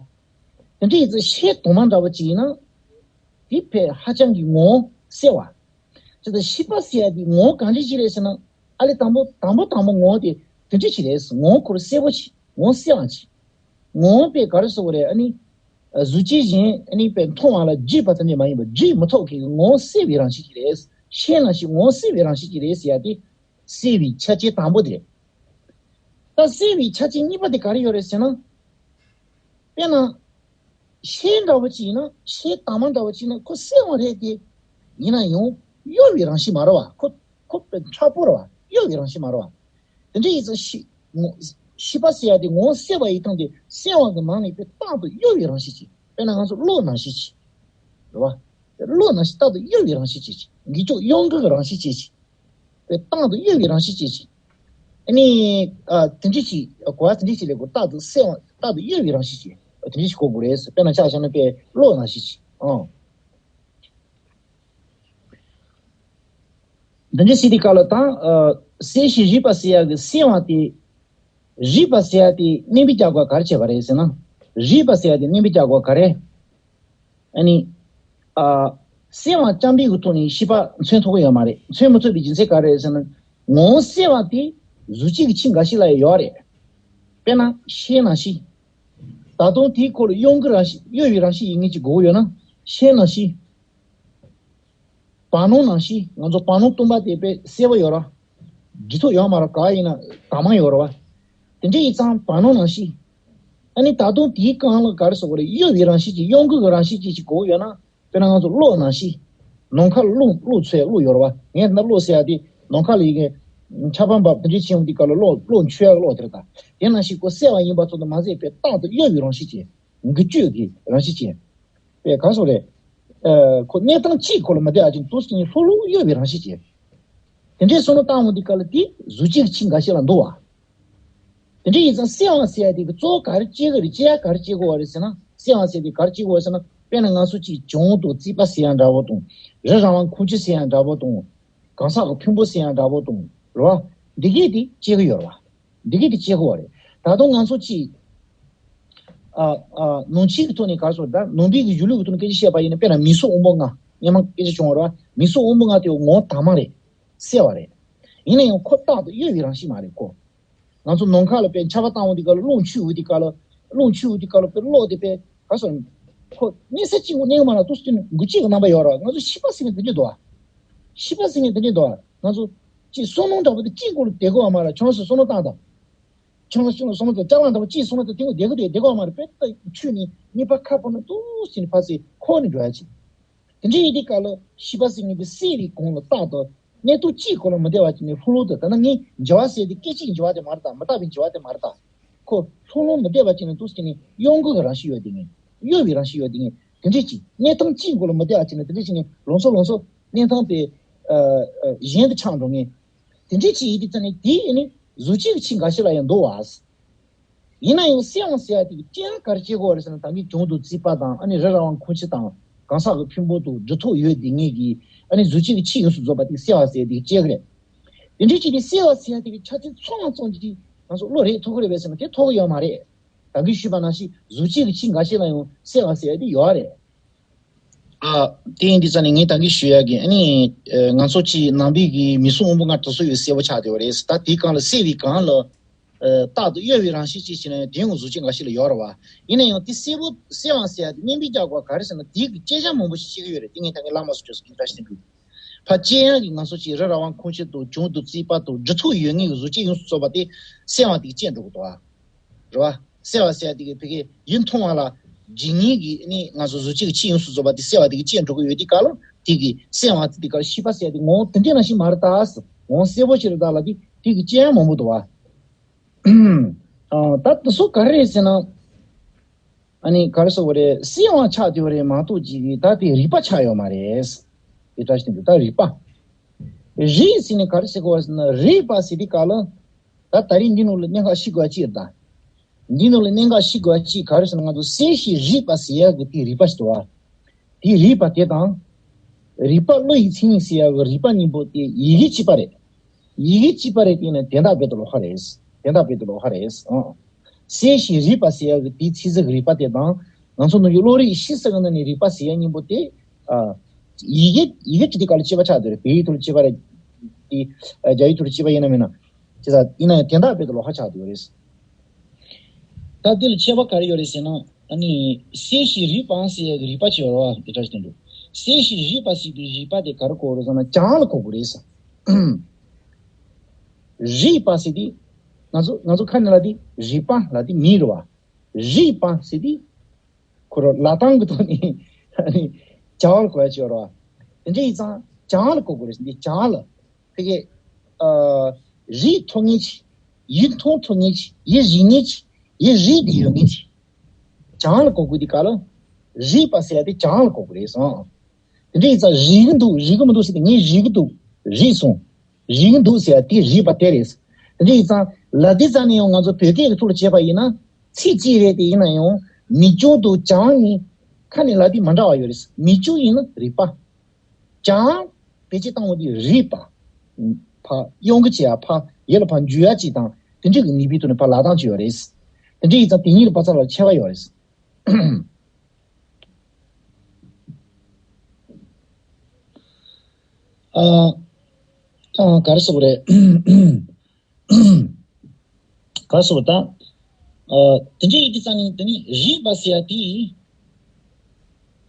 བ། དེ་འདྲ་ཡིན་ཙང་ཤེལ་དྭངས་མ་འདྲ་པོ་ཅིག་ཡིན་ན། དེ་དཔེ་ཧ་ཅང་གི་ངོ་བོ་གསལ་བ། ཅི་ལྟར་ཤེས་པ་ཟེར་ཡ་དེ་ངོ་བོ་གང་ཅི་ཅི་རེད་ཟེར་ན། ཨ་ལས་དང་པོ་དང་པོ་དང་པོ་ངོ་བོ་དེ་དེ་འདྲ་ཅིག་རེད། ངོ་བོ་ཁོ་རང་གསལ་པོ་ཅིག་ངོ་བོ་གསལ་བ་ཅིག་ངོ་བོ་པས་ག་རེ་ཟེར་དགོས་རེད། ཨ་ནི་གཟུགས་ཅན་གཞན་ཨ་ནི་པས་མཐོང་བ་ལ་བརྗོད་པ་ཙམ་གྱིས་མ་ཡིན་པར་བརྗོད་མི་ཐུབ་མཁན་གྱི་ངོ་བོ་གསལ་བའི་རང་བཞིན་ཅིག་རེད། ཤེས་ནང་བཞིན་ངོ་བོ་གསལ་བའི་རང་བཞིན་ཅིག་རེད་ཟེར་ཡ་དེ་གསལ་བའི་ཆ་རྐྱེན་དང་པོ་དེ་རེད། ད་གསལ་བའི་ཆ་རྐྱེན་གཉིས་པ་དེ་ག་རེ་ཡོད་རེད་ཟེར་ན། དཔེར་ན། ཤེལ་འདྲ་བོ་ཅིག་ཡིན་ན་ཤེལ་དྭངས་མ་འདྲ་བོ་ཅིག་ཡིན་ན་ཁོ་གསལ་བ་རེད་དེ། ཡིན་ན་ཡང་གཡོ་བའི་རང་བཞིན་མ་རེད་བ། ཁོ་ཁོ་དཔེ་མཁྲེགས་པོ་རེད་བ། གཡོ་བའི་རང་བཞིན་མ་རེད་བ། དེ་འདྲ་ཡིན་ཙང་ཤེས་ངོ་ཤེས་པ་ཟེར་ཡ་དེ་ངོ་བོ་གསལ་བ་ཡི་སྟེང་དེ་གསལ་བ་གི་ནང་ནས་དཔེ་རྟག་ཏུ་གཡོ་བའི་རང་བཞིན་ཅིག་དཔེར་ན་ང་ཚོ་གློག་ནང་བཞིན་ཅིག་རེད་བ། གློག་ནང་བཞིན་རྟག་ཏུ་གཡོ་བའི་རང་བཞིན་ཅིག་ཅིག་འགྱུ་ལྕོག་གཡོ་འགུལ་གྱི་རང་བཞིན་ཅིག་ཅིག་དཔེ་རྟག་ཏུ་གཡོ་བའི་རང་བཞིན་ཅན་ཅིག་ཨ་ནི། ཨ་དེ་འདྲ་ཅིག་གོ་བ་དེ་འདྲ་ཅིག་ལས་གོ་རྟག་ཏུ་གསལ་བ་རྟག་ཏུ་གཡོ་བའི་རང་བཞིན་ཅན་དེ་འདྲ་ཅིག་གོ་དགོས་རེད། དཔེར་ན་ཆ་བཞག་ན་དཔེ་གློག་ནང་བཞིན་ཅིག་ཨང་། དེ་འདྲ་ཞིག་དེ་ག་ལ་དང་། ཨ་གསལ་ཞིང་རིག་པ་ཟེར་ཡག་གི་གསལ་བ་དེ། རིག་པ་ཟེར་ཡག་དེ་གནས་པའི་རྒྱ་གར་ག་རེ་བྱས་པ་རེད་ཟེར་ན། རིག་པ་ཟེར་ཡག་དེ་གནས་པའི་རྒྱ་གར་ག་རེ། ཨ་ནི། ཨ་གསལ་བ་རྐྱང་པའི་གི་ཐོག་ནས་ཤེས་པ་མཚོན་ཐུབ་ཀྱི་ཡོད་མ་རེད། མཚོན་མི་ཐུབ་པའི་རྒྱུ་མཚན་ག་རེ་རེད་ཟེར་ན། ངོ་བོ་གསལ་བ་དེ་གཟུགས་ཅན་གྱི་ཆོས་འགའ་ཞིག་ལ་ཡང་ཡོད་རེད། དཔེར་ན་ཤེལ་ནང་བཞིན། ད་དུང་དེའི་སྐོར་ལ་གཡོ་འགུལ་རང་བཞིན་གཡོ་བའི་རང་བཞིན་ཡིན་མཁན་ཅིག་དགོས་ཀྱི་ཡོད་ན། ཤེལ་ནང་བཞིན། བར་སྣང་ནང་བཞིན། ང་ཚོ་བར་སྣང་སྟོང་པ་དེ་དཔེ་གསལ་པོ་ཡོད་ར། འབྲི་ཐུབ་ཡོད་མ་རེད། ག་ཡིན་ན་དྭངས་མ་ཡོད་ར་བ། དེ་འདྲ་ཡིན་ཙང་བར་སྣང་ནང་བཞིན། ཨ་ནི་ད་དུང་དེའི་སྒང་ལ་ག་རེ་ཟེར་དགོས་རེད། གཡོ་བའི་རང་བཞིན་ཅིག་གཡོ་འགུལ་གྱི་རང་བཞིན་ཅིག་ཅིག་དགོས་ཡོད་ན། དཔེར་ན་ང་ཚོ་གློག་ནང་བཞིན། ནམ་མཁའ་ལ་རླུང་རླུང་འཚུབ་ཡ་གློག་ཡོད་ར་བ། ངས་ད་གློག་ཟེར་ཡ་དེ་ནམ་མཁའ་ལ་ཡི་གེ་ཆར་པ་འབབ་དེ་འདྲ་བྱུང་དུས་སྐབས་ལ་གློག་གློག་འཕྱུ་ཡ་གློག་དེ་རེད་ད། དེ་ནང་བཞིན་ཁོ་གསལ་བ་ཡིན་པ་ཚོ་དང་མ་ཟད་པའི་རྟག་ཏུ་གཡོ་བའི་རང་བཞིན་ཅན། འགུལ་སྐྱོད་ཀྱི་རང་བཞིན་ཅན། པས་གང་སོགས་རེད། ཨ་ཁོ་གནས་སྟངས་གཅིག་སྐོར་ལ་མི་བདེ་བ་ཅན་དུ་ཟིན་ལྷུག་ལྷུག་གཡོ་བའི་རང་བཞིན་ཅན། དེ་འདྲའི་བསམ་བློ་བཏང་འོང་དུས་སྐབས་ལ་དེ་གཟུགས་ཅན་གྱི་ཆོས་འགའ་ཤས་ལ་འདུ་བ། དེ་འདྲ་ཡིན་ཙང་གསལ་བ་ཟེར་ཡ་དེ་གི་གཙོ་བོ་ག་རེ་སྐྱེ་གི་རེད། སྐྱེ་ཡ་ག་རེ་སྐྱེ་དགོས་བ་རེད་ཟེར་ན། གསལ་བ་ཟེར་དེ་ག་རེ་སྐྱེ་དགོས་བ་ཟེར་ན། དཔེར་ན་ང་ཚོ་གཅིག་བྱུང་དང་རྩིས་པ་ཟེར་ཡ་འདྲ་བོ་དང་། རི་ར་བ་ཁུང་ཆུ་ཟེར་ཡ་འདྲ་བོ་དང་། གང་ཟག་གི་ཕུང་པོ་ཟེར་ཡ་འདྲ་བོ་དང་། རེད་བ། འདི་གས་དེ་སྐྱེ་གི་ཡོད་རེད་བ། འདི་གས་དེ་སྐྱེ་དགོས་བ་རེད། ད་དུང་ང་ཚོ་གཅིག་ཨ་ཨ་ནང་ཆོས་ཀྱི་ཐོག་ནས་ག་རེ་ཟེར་ད་ནང་པའི་གི་གཞུང་ལུགས་ཀྱི་ཐོག་ནས་སྐད་ཆ་བཤད་པ་ཡིན་ན། དཔེར་ན་མིག་ཟུང་དབང་པོ་ལྔ་སྔོན་མ་སྐད་ཆ་བྱུང་བ་རེད་བ། མིག་ཟུང་དབང་པོ་ལྔ་དེ་ངོ་བོ་དྭངས་མ་རེད། གསལ་བ་རེད། ཡིན་ན་ཡང་ཁོ་རྟག་ཏུ་གཡོ་བའི་རང་བཞིན་མ་རེད་ཁོ། ང་ཚོ་ནམ་མཁའ་ལ་དཔེ་ཆར་པ་བཏང་འོང་དུས་སྐབས་ལ་རླུང་འཕྱུ་འོང་དུས་སྐབས་ལ་རླུང་འཕྱུ་འོང་དུས་སྐབས་ལ་དཔེ་གློག་དེ་དཔེ་ག་སོང་། ཁོ་གནས་ས་གཅིག་གུ་གནས་ཀྱི་མ་རེད། འདུག་སེ་འགུལ་སྐྱོད་ཀྱི་རྣམ་པ་ཡོད་རེད། ང་ཚོ་ཤེས་པ་ཟེར་མཁན་དེ་འདྲ་འདུག་ཨ། ཤེས་པ་ཟེར་མཁན་དེ་འདྲ་འདུག་ཨ། ང་ཚོ་ཅིག་བསམ་བློ་འདྲ་པོ་དེ་གཅིག་སྐོར་ལ་བསྡད་དགོས་པ་མ་རེད། ཆུང་ས་བསམ་བློ་བཏང་དང་། ཆུང་ས་བསམ་བློ་བཏང་། ཅ་ལག་འདྲ་པོ་གཅིག་བསམ་བློ་བཏང་། དེ་གུ་བསྡད་དགོས་དེ་བསྡད་དགོས་པ་མ་རེད། དཔེ་ལྟ་འཕྱུ་ནས་གཉིས་པ་ཁ་སྤོ་ན་འདུག་སེ་ནས་ཕར་ཚུར་འཁོར་ནས་འགྲོ་ཡ་ཅིག་དེ་འདྲ་ཡིན་དུས་སྐབས་ལ་ཤེས་པ་ཟེར་མཁན་དེ་གསལ་བའི་གོང་ལ་རྟག་ཏུ་གནས་སྟངས་གཅིག་སྐོར་ལ་མི་བདེ་བ་ཅིག་ནས་ལྷུག་ལྷུག་ཏུ། ད་ནི་ངས་འགྱུར་བ་ཟེར་དེ་སྐད་ཅིག་འགྱུར་བ་དེ་མ་རེད་ད། མི་རྟག་པའི་འགྱུར་བ་དེ་མ་རེད་ད། ཁོ་ལྷུག་ལྷུག་མི་བདེ་བ་ཅིག་ནས་འདུག་སེ་ནས་གཡོ་འགུལ་གྱི་རང་བཞིན་ཡོད་དེ་ངས། གཡོ་བའི་རང་བཞིན་ཡོད་དེ་ངས། དེ་འདྲ་ཅིག་གནས་སྟངས་གཅིག་སྐོར་ལ་མི་བདེ་བ་ཅིག་ནས་དེ་འདྲ་ཅིག་ནས་ལོགས་སུ་ལོགས་སུ་གནས་སྟངས་དེ་ཨ་ཨ་གཞན་དུ་ཆགས་འགྲོ་ངས། དེ་འདྲ་ཅིག་ཡིན་དུས་ཙང་ནས་དེ་ཡིན་ནི་གཟུགས་ཅན་གྱི་ཆོས་འགའ་ཤས་ལ་ཡང་འདུ་བ། ཡིན་ན་ཡང་གསལ་བ་ཟེར་ཡ་དེ་གི་སྐྱེ་ཡ་ག་རེ་སྐྱེ་དགོས་རེད་ཟེར་ན། ད་གིན་བྱུང་དང་རྩིས་པ་དང་། ཨ་ནི་རི་ར་བ་ཁུང་ཆུ་དང་། གང་ཟག་གི་ཕུང་པོ་དང་འབྲི་ཐོག་ཡོད་དེ་ངེས་ཀྱི། ཨ་ནི་གཟུགས་ཅན་གྱི་ཆོས་ཡོངས་སུ་རྫོགས་པ་དེ་གསལ་བ་ཟེར་ཡ་དེ་གི་སྐྱེ་གི་རེད། དེ་འདྲའི་ཅིག་དེ་གསལ་བ་ཟེར་ཡ་དེ་གི་ཆ་རྐྱེན་ཚང་བ་ཙམ་གྱིས་ང་ཚོ་བློ་རེད་ཐུབ་ཀྱི་རེད་པས་ཟེར་ན། དེ་ཐུབ་ཀྱི་ཡོད་མ་རེད། ད་གིན་ཞུས་པ་ནང་བཞིན་གཟུགས་ཅན་གྱི་ཆོས་འགའ་ཤས་ལ་ཡང་གསལ་བ་ཟེར་ཡ་དེ་ཡོད་རེད། ཨ། དེ་ཡིན་དུས་ཙང་ནས་ངས་ད་གིན་ཞུ་ཡ་གི། ཨ་ནི་ཨ་ང་ཚོ་གཅིག་ནང་པའི་གི་མིག་ཟུང་དབང་པོ་ལྔ་དེ་ཚོ་ཡང་གསལ་པོ་ཆགས་བསྡད་པ་རེད། ད་དེའི་སྒང་ལ་གསལ་བའི་སྒང་ལ། ཨ། རྟག་ཏུ་གཡོ་བའི་རང་བཞིན་ཅིག་བྱས་ན་ཡང་དེ་ཡང་གཟུགས་ཅན་འགའ་ཤས་ལ་ཡོད་རེད་བ། ཡིན་ན་ཡང་དེ་གསལ་པོ་གསལ་བ་ཟེར་ཡ་དེ་གནས་པའི་རྒྱ་གར་ག་རེ་ཟེར་ན། དེའི་གི་དཔྱད་བྱ་མང་པོ་ཞིག་བྱེད་ཀྱི་ཡོད་རེད། དེ་ངས་ད་གིན་ལྷག་མ་སོང་བྱས་སོ་གིན་བཀྲ་ཤིས་དོན་གྲུབ། ཕར་དཔྱད་ཡ་གི་ང་ཚོ་གཅིག་རི་ར་བ་ཁུང་ཆུ་དང་བྱུང་དང་རྩིས་པ་དང་འབྲི་ཐོག་ཡོད་ངེས་ཀྱི་གཟུགས་ཅན་ཡོངས་སུ་རྫོགས་པ་དེ་གསལ་བ་དེ་གི་དཔྱད་འགྲོ་གི་འདུག་ཨ། རེད་བ། གསལ་བ་ཟེར་ཡ་དེ་གི་ཕ་གི་ཡིད་མཐོང་བ་ལ་འཇིགས་ངེས་ཀྱི་ནི་ང་ཚོ་གཟུགས་ཅན་གྱི་ཆོས་ཡོངས་སུ་རྫོགས་པ་དེ་གསལ་བ་དེ་གི་དཔྱད་འགྲོ་གི་ཡོད་དུས་སྐབས་ལ། དེ་གི་གསལ་བ་དེ་དེ་ག་ཤེས་པ་ཟེར་ཡ་དེ་ངོ་བོ་དེ་འདྲ་ནང་བཞིན་མ་རེད་ད། ངོ་བོ་གསལ་པོ་ཞིག་རེད་ད་ལབ་དུས་དེ་གི་དཔྱད་ཡ་མང་པོ་འདུག་བ། ཨ། ད་དེ་ཚོ་ག་རེ་རེད་ཟེར་ན། ཨ་ནི་ག་རེ་ཟེར་དགོས་རེད། གསལ་བ་ཆགས་བསྡད་པ་རེད་མ་གཏོགས་ཅིག་གི་ད་དེ་རིག་པ་ཆགས་ཡོད་མ་རེད། དེ་ལྟར་ཞིག་འདུག་ད་རིག་པ། རིག་ཟེར་ནས་ག་རེ་ཟེར་དགོས་རེད་ཟེར་ན། རིག་པ་ཟེར་དུས་སྐབས་ལ། ད་ད་རིང་འདི་ནང་ལ་གནད་འགག་ཤེས་དགོས་ཅིག་ཡོད་ད། འདི་ནང་ལ་གནད་འགག་ཤེས་དགོས་ཅིག་ག་རེ་ཟེར་ན། ང་ཚོ་གསལ་ཞིང་རིག་པ་ཟེར་ཡག་གི་དེ་རིག་པ་ཞིག་འདུག་བ། དེ་རིག་པ་དེ་དང་། རིག་པ་བློ་ཡི་མཚན་ཉིད་ཟེར་ཡག་གི་རིག་པ་གཉིས་པོ་དེ་ཡི་གེ་གཅིག་པ་རེད། ཡི་གེ་གཅིག་པ་རེད་དེ་ནི་དོན་དག་རྦད་དེ་ལོགས་ཀ་རེད། དོན་དག་རྦད་དེ་ལོགས་ཀ་རེད། ཨང་། གསལ་ཞིང་རིག་པ་ཟེར་ཡག་གི་དེའི་ཚིག་གཟུགས་ཀྱི་རིག་པ་དེ་དང་། ང་ཚོ་ནང་བཞིན་བློ་རིག་ཤེས་ཟེར་གི་ནང་ནས་རིག་པ་ཟེར་ཡག་གཉིས་པོ་དེ། ཨ། ཡི་གེ་ཡི་གེ་གཅིག་དེ་ག་ལ་གཅིག་པ་ཆགས་བསྡད་རེད། བོད་ཡིག་ཐོག་ལ་གཅིག་པ་རེད། དེ་རྒྱ་ཡིག་ཐོག་ཏུ་བྲིས་པ་ཡིན་ན་མིན་ན། བྱས་ཙང་ཡིན་ན་ཡང་དོན་དག་དཔེ་དེ་ལོགས་ཀ་ཆགས་བསྡད་ཡོད་རེད། ད་དེ་ལ་ཁྱད་པར་ག་རེ་ཡོད་རེད་ཟེར་ན། ཨ་ནི་གསལ་ཞིང་རིག་པའང་ཟེར་ཡག་གི་རིག་པ་ཅིག་ཡོད་རེད་བ། འདི་འདྲ་ཞིག་དེ་འདུག་གསལ་ཞིང་རིག་པ་ཟེར་དེ་རིག་པ་དེ་ག་རེ་གོ་དགོས་རེད་ཟེར་ན། བྱང་ལ་གོ་དགོས་རེད་ཟེར། རིག་པ་ཟེར་དེ་ང་ཚོ་ང་ཚོ་ཁ་ནས་ལབ་དེ་རིག་པ་ལབ་དེ་མིན་རེད་བ། རིག་པ་ཟེར་དེ་ཁོ་རང་ལབ་སྟངས་ཀྱི་ཐོག་ནས་ཨ་ནི་བྱང་ལ་གོ་ཡག་ཅིག་ཡོད་རེད་བ། དེ་འདྲ་ཡིན་ཙང་བྱང་ལ་གོ་དགོས་རེད་ཟེར། འདི་བྱང་ལ། ཕ་གི། ཨ། རིག་ཐུབ་མཁན་ཅིག་ཡིད་མཐོང་ཐུབ་མཁན་ཅིག་ཡིད་གཟིགས་མཁན་ཅིག་ཡིད་རིག་དེ་ཡོད་མཁན་ཅིག་བྱང་ལ་གོ་དགོས་དེ་ག་ལ། རིག་པ་ཟེར་ཡག་དེ་བྱང་ལ་གོ་དགོས་རེད་ཟེར། དེ་འདྲ་ཡིན་ཙང་རིག་གི་འདུག་རིག་གི་མི་འདུག་ཟེར་དེ། ངས་རིག་གི་འདུག་རིག་སོང་། རིག་གི་འདུག་ཟེར་ཡག་དེ་རིག་པ་དེ་རེད། དེ་འདྲ་ཡིན་ཙང་ལབ་དེ་ཙམ་ནས་ཡང་ང་ཚོ་བོད་སྐད་ཀྱི་ཐོག་ལ་བྱས་པ་ཡིན་ན། ཚིག་གཅིག་རེད་དེ། ཡིན་ན་ཡང་མི་འཇུག་དང་བྱང་གཉིས་ཁ་ནས་ལབ་དེ་མི་འདྲ་བ་ཡོད་རེད། མི་འཇུག་ཡིན་ན་རིག་པ། བྱང་། བེད་སྤྱོད་བཏང་བ་དེ་རིག་པ། ཕར་གཡོ་འགུལ་བྱེད་ཡག་ཕར་ཡིད་ལ་ཕར་འཇུག་ཡག་ཅིག་དང་། དེ་འདྲ་གི་ནུས་པའི་ཐོག་ནས་ཕར་ལབ་སྟངས་ཅིག་ཡོད་རེད། དེ་འདྲ་ཡིན་ཙང་དེ་གཉིས་ལ་པ་ཚ་ལ་ཁྱད་པར་ཡོད་རེད། ཨ། ཨ། ག་རེ་ཟེར་དགོས་རེད། ག་རེ་ཟེར་དགོས་རེད་ད། ཨ། དེ་འདྲ་ཡིན་དུས་ཙང་ནས་དེ་ནི་རིག་པ་ཟེར་ཡག་དེ།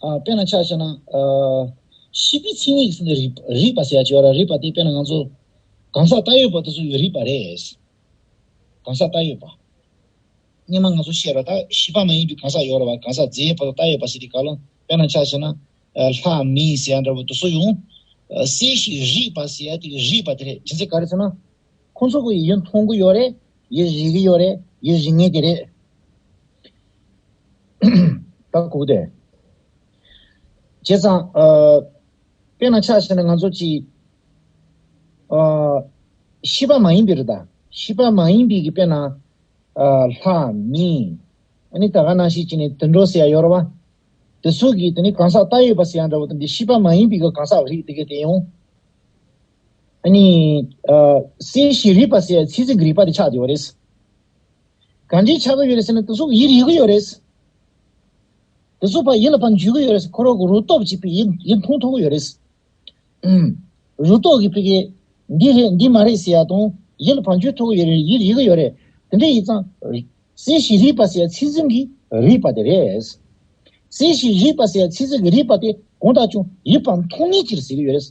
ཨ། དཔེར་ན་ཆ་བཞག་ན། ཨ། ཤེས་པའི་མཚན་ཉིད་ཟེར་ནས་རིག་རིག་པ་ཟེར་ཡག་ཅིག་ཡོད་རེད། རིག་པ་དེ་དཔེར་ན་ང་ཚོ་གང་ཟག་བལྟ་ཡོད་པ་དེ་ཚོ་ཡི་རིག་པ་རེད། གང་ཟག་བལྟ་ཡོད་པ། སྔོན་མ་ང་ཚོ་བཤད་པ་ད་ཤེས་པ་མ་ཡིན་པའི་གང་ཟག་ཡོད་རེད་བ། གང་ཟག་རྫས་ཡོད་པ་དང་བལྟ་ཡོད་པ་ཟེར་དུས་ག་ལ། དཔེར་ན་ཆ་བཞག་ན། ཨ། ལྷ་མི་ཟེར་ཡག་འདྲ་བོ་དེ་ཚོ་ཡང་། ཨ། གསལ་ཞིང་རིག་པ་ཟེར་ཡག་དེ་རིག་པ་དེ་རེད། རྒྱུ་མཚན་ག་རེ་ཟེར་ན། ཁོང་ཚོ་གི་ཡིད་མཐོང་གི་ཡོད་རེད། ཡིད་རིག་གི་ཡོད་རེད། ཡིད་རིག་མཁན་དེ་རེད། ད་གོ་གི་འདུག་བྱས་ཙང་། ཨ། དཔེར་ན་ཆ་བཞག་ན་ང་ཚོ་གཅིག་ཨ། ཤེས་པ་མ་ཡིན་པའི་རེད་ད། ཤེས་པ་མ་ཡིན་པའི་གི་དཔེར་ན། ཨ། ལྷ་མི། ཨ་ནི་ད་ག་ནང་བཞིན་བྱས་ནས་དུད་འགྲོ་ཟེར་ཡག་ཡོད་རེད་བ། དེ་ཚོ་གི་དེ་ནི་གང་ཟག་བལྟ་ཡོད་པ་ཟེར་ཡག་འདྲ་བོ་དེ་འདི་ཤེས་པ་མ་ཡིན་པའི་གི་གང་ཟག་རིགས་དེ་གི་དེ་ཡང་། ཨ་ནི། ཨ། གསལ་ཞིང་རིག་པ་ཟེར་ཡག་ཚིག་ཟིན་གི་རིག་པ་དེ་ཆགས་བསྡད་ཡོད་རེད། གང་འདྲའི་ཆགས་ཀྱི་ཡོད་རེད་ཟེར་ན། དེ་ཚོ་ཡིད་རིག་གི་ཡོད་རེད། དེ་ཚོ་ཕར་ཡིད་ལ་ཕར་འཇུག་གི་ཡོད་རེད། ཁོ་རང་གི་རུ་སྟོབས་ཀྱིས་ཕར་ཡིད་ཡིད་མཐོང་ཐུབ་ཀྱི་ཡོད་རེད། ཨུམ། རུ་སྟོབས་ཀྱིས་ཕ་གི་འདི་རེད་འདི་མ་རེད་ཟེར་ཡག་དང་། ཡིད་ལ་ཕར་འཇུག་ཐུབ་ཀྱི་ཡོད་རེད། ཡིད་རིག་གི་ཡོད་རེད། དེ་འདྲ་ཡིན་ཙང་། གསལ་ཞིང་རིག་པ་ཟེར་ཡག་ཚིག་ཟིན་གྱི་རིག་པ་དེ་རེད། གསལ་ཞིང་རིག་པ་ཟེར་ཡག་ཚིག་ཟིན་གྱི་རིག་པ་དེ་གང་ལྟར་ཀྱང་ཡིད་ཕར་མཐོང་མཁན་ཅིག་ཟེར་གྱི་ཡོད་རེད།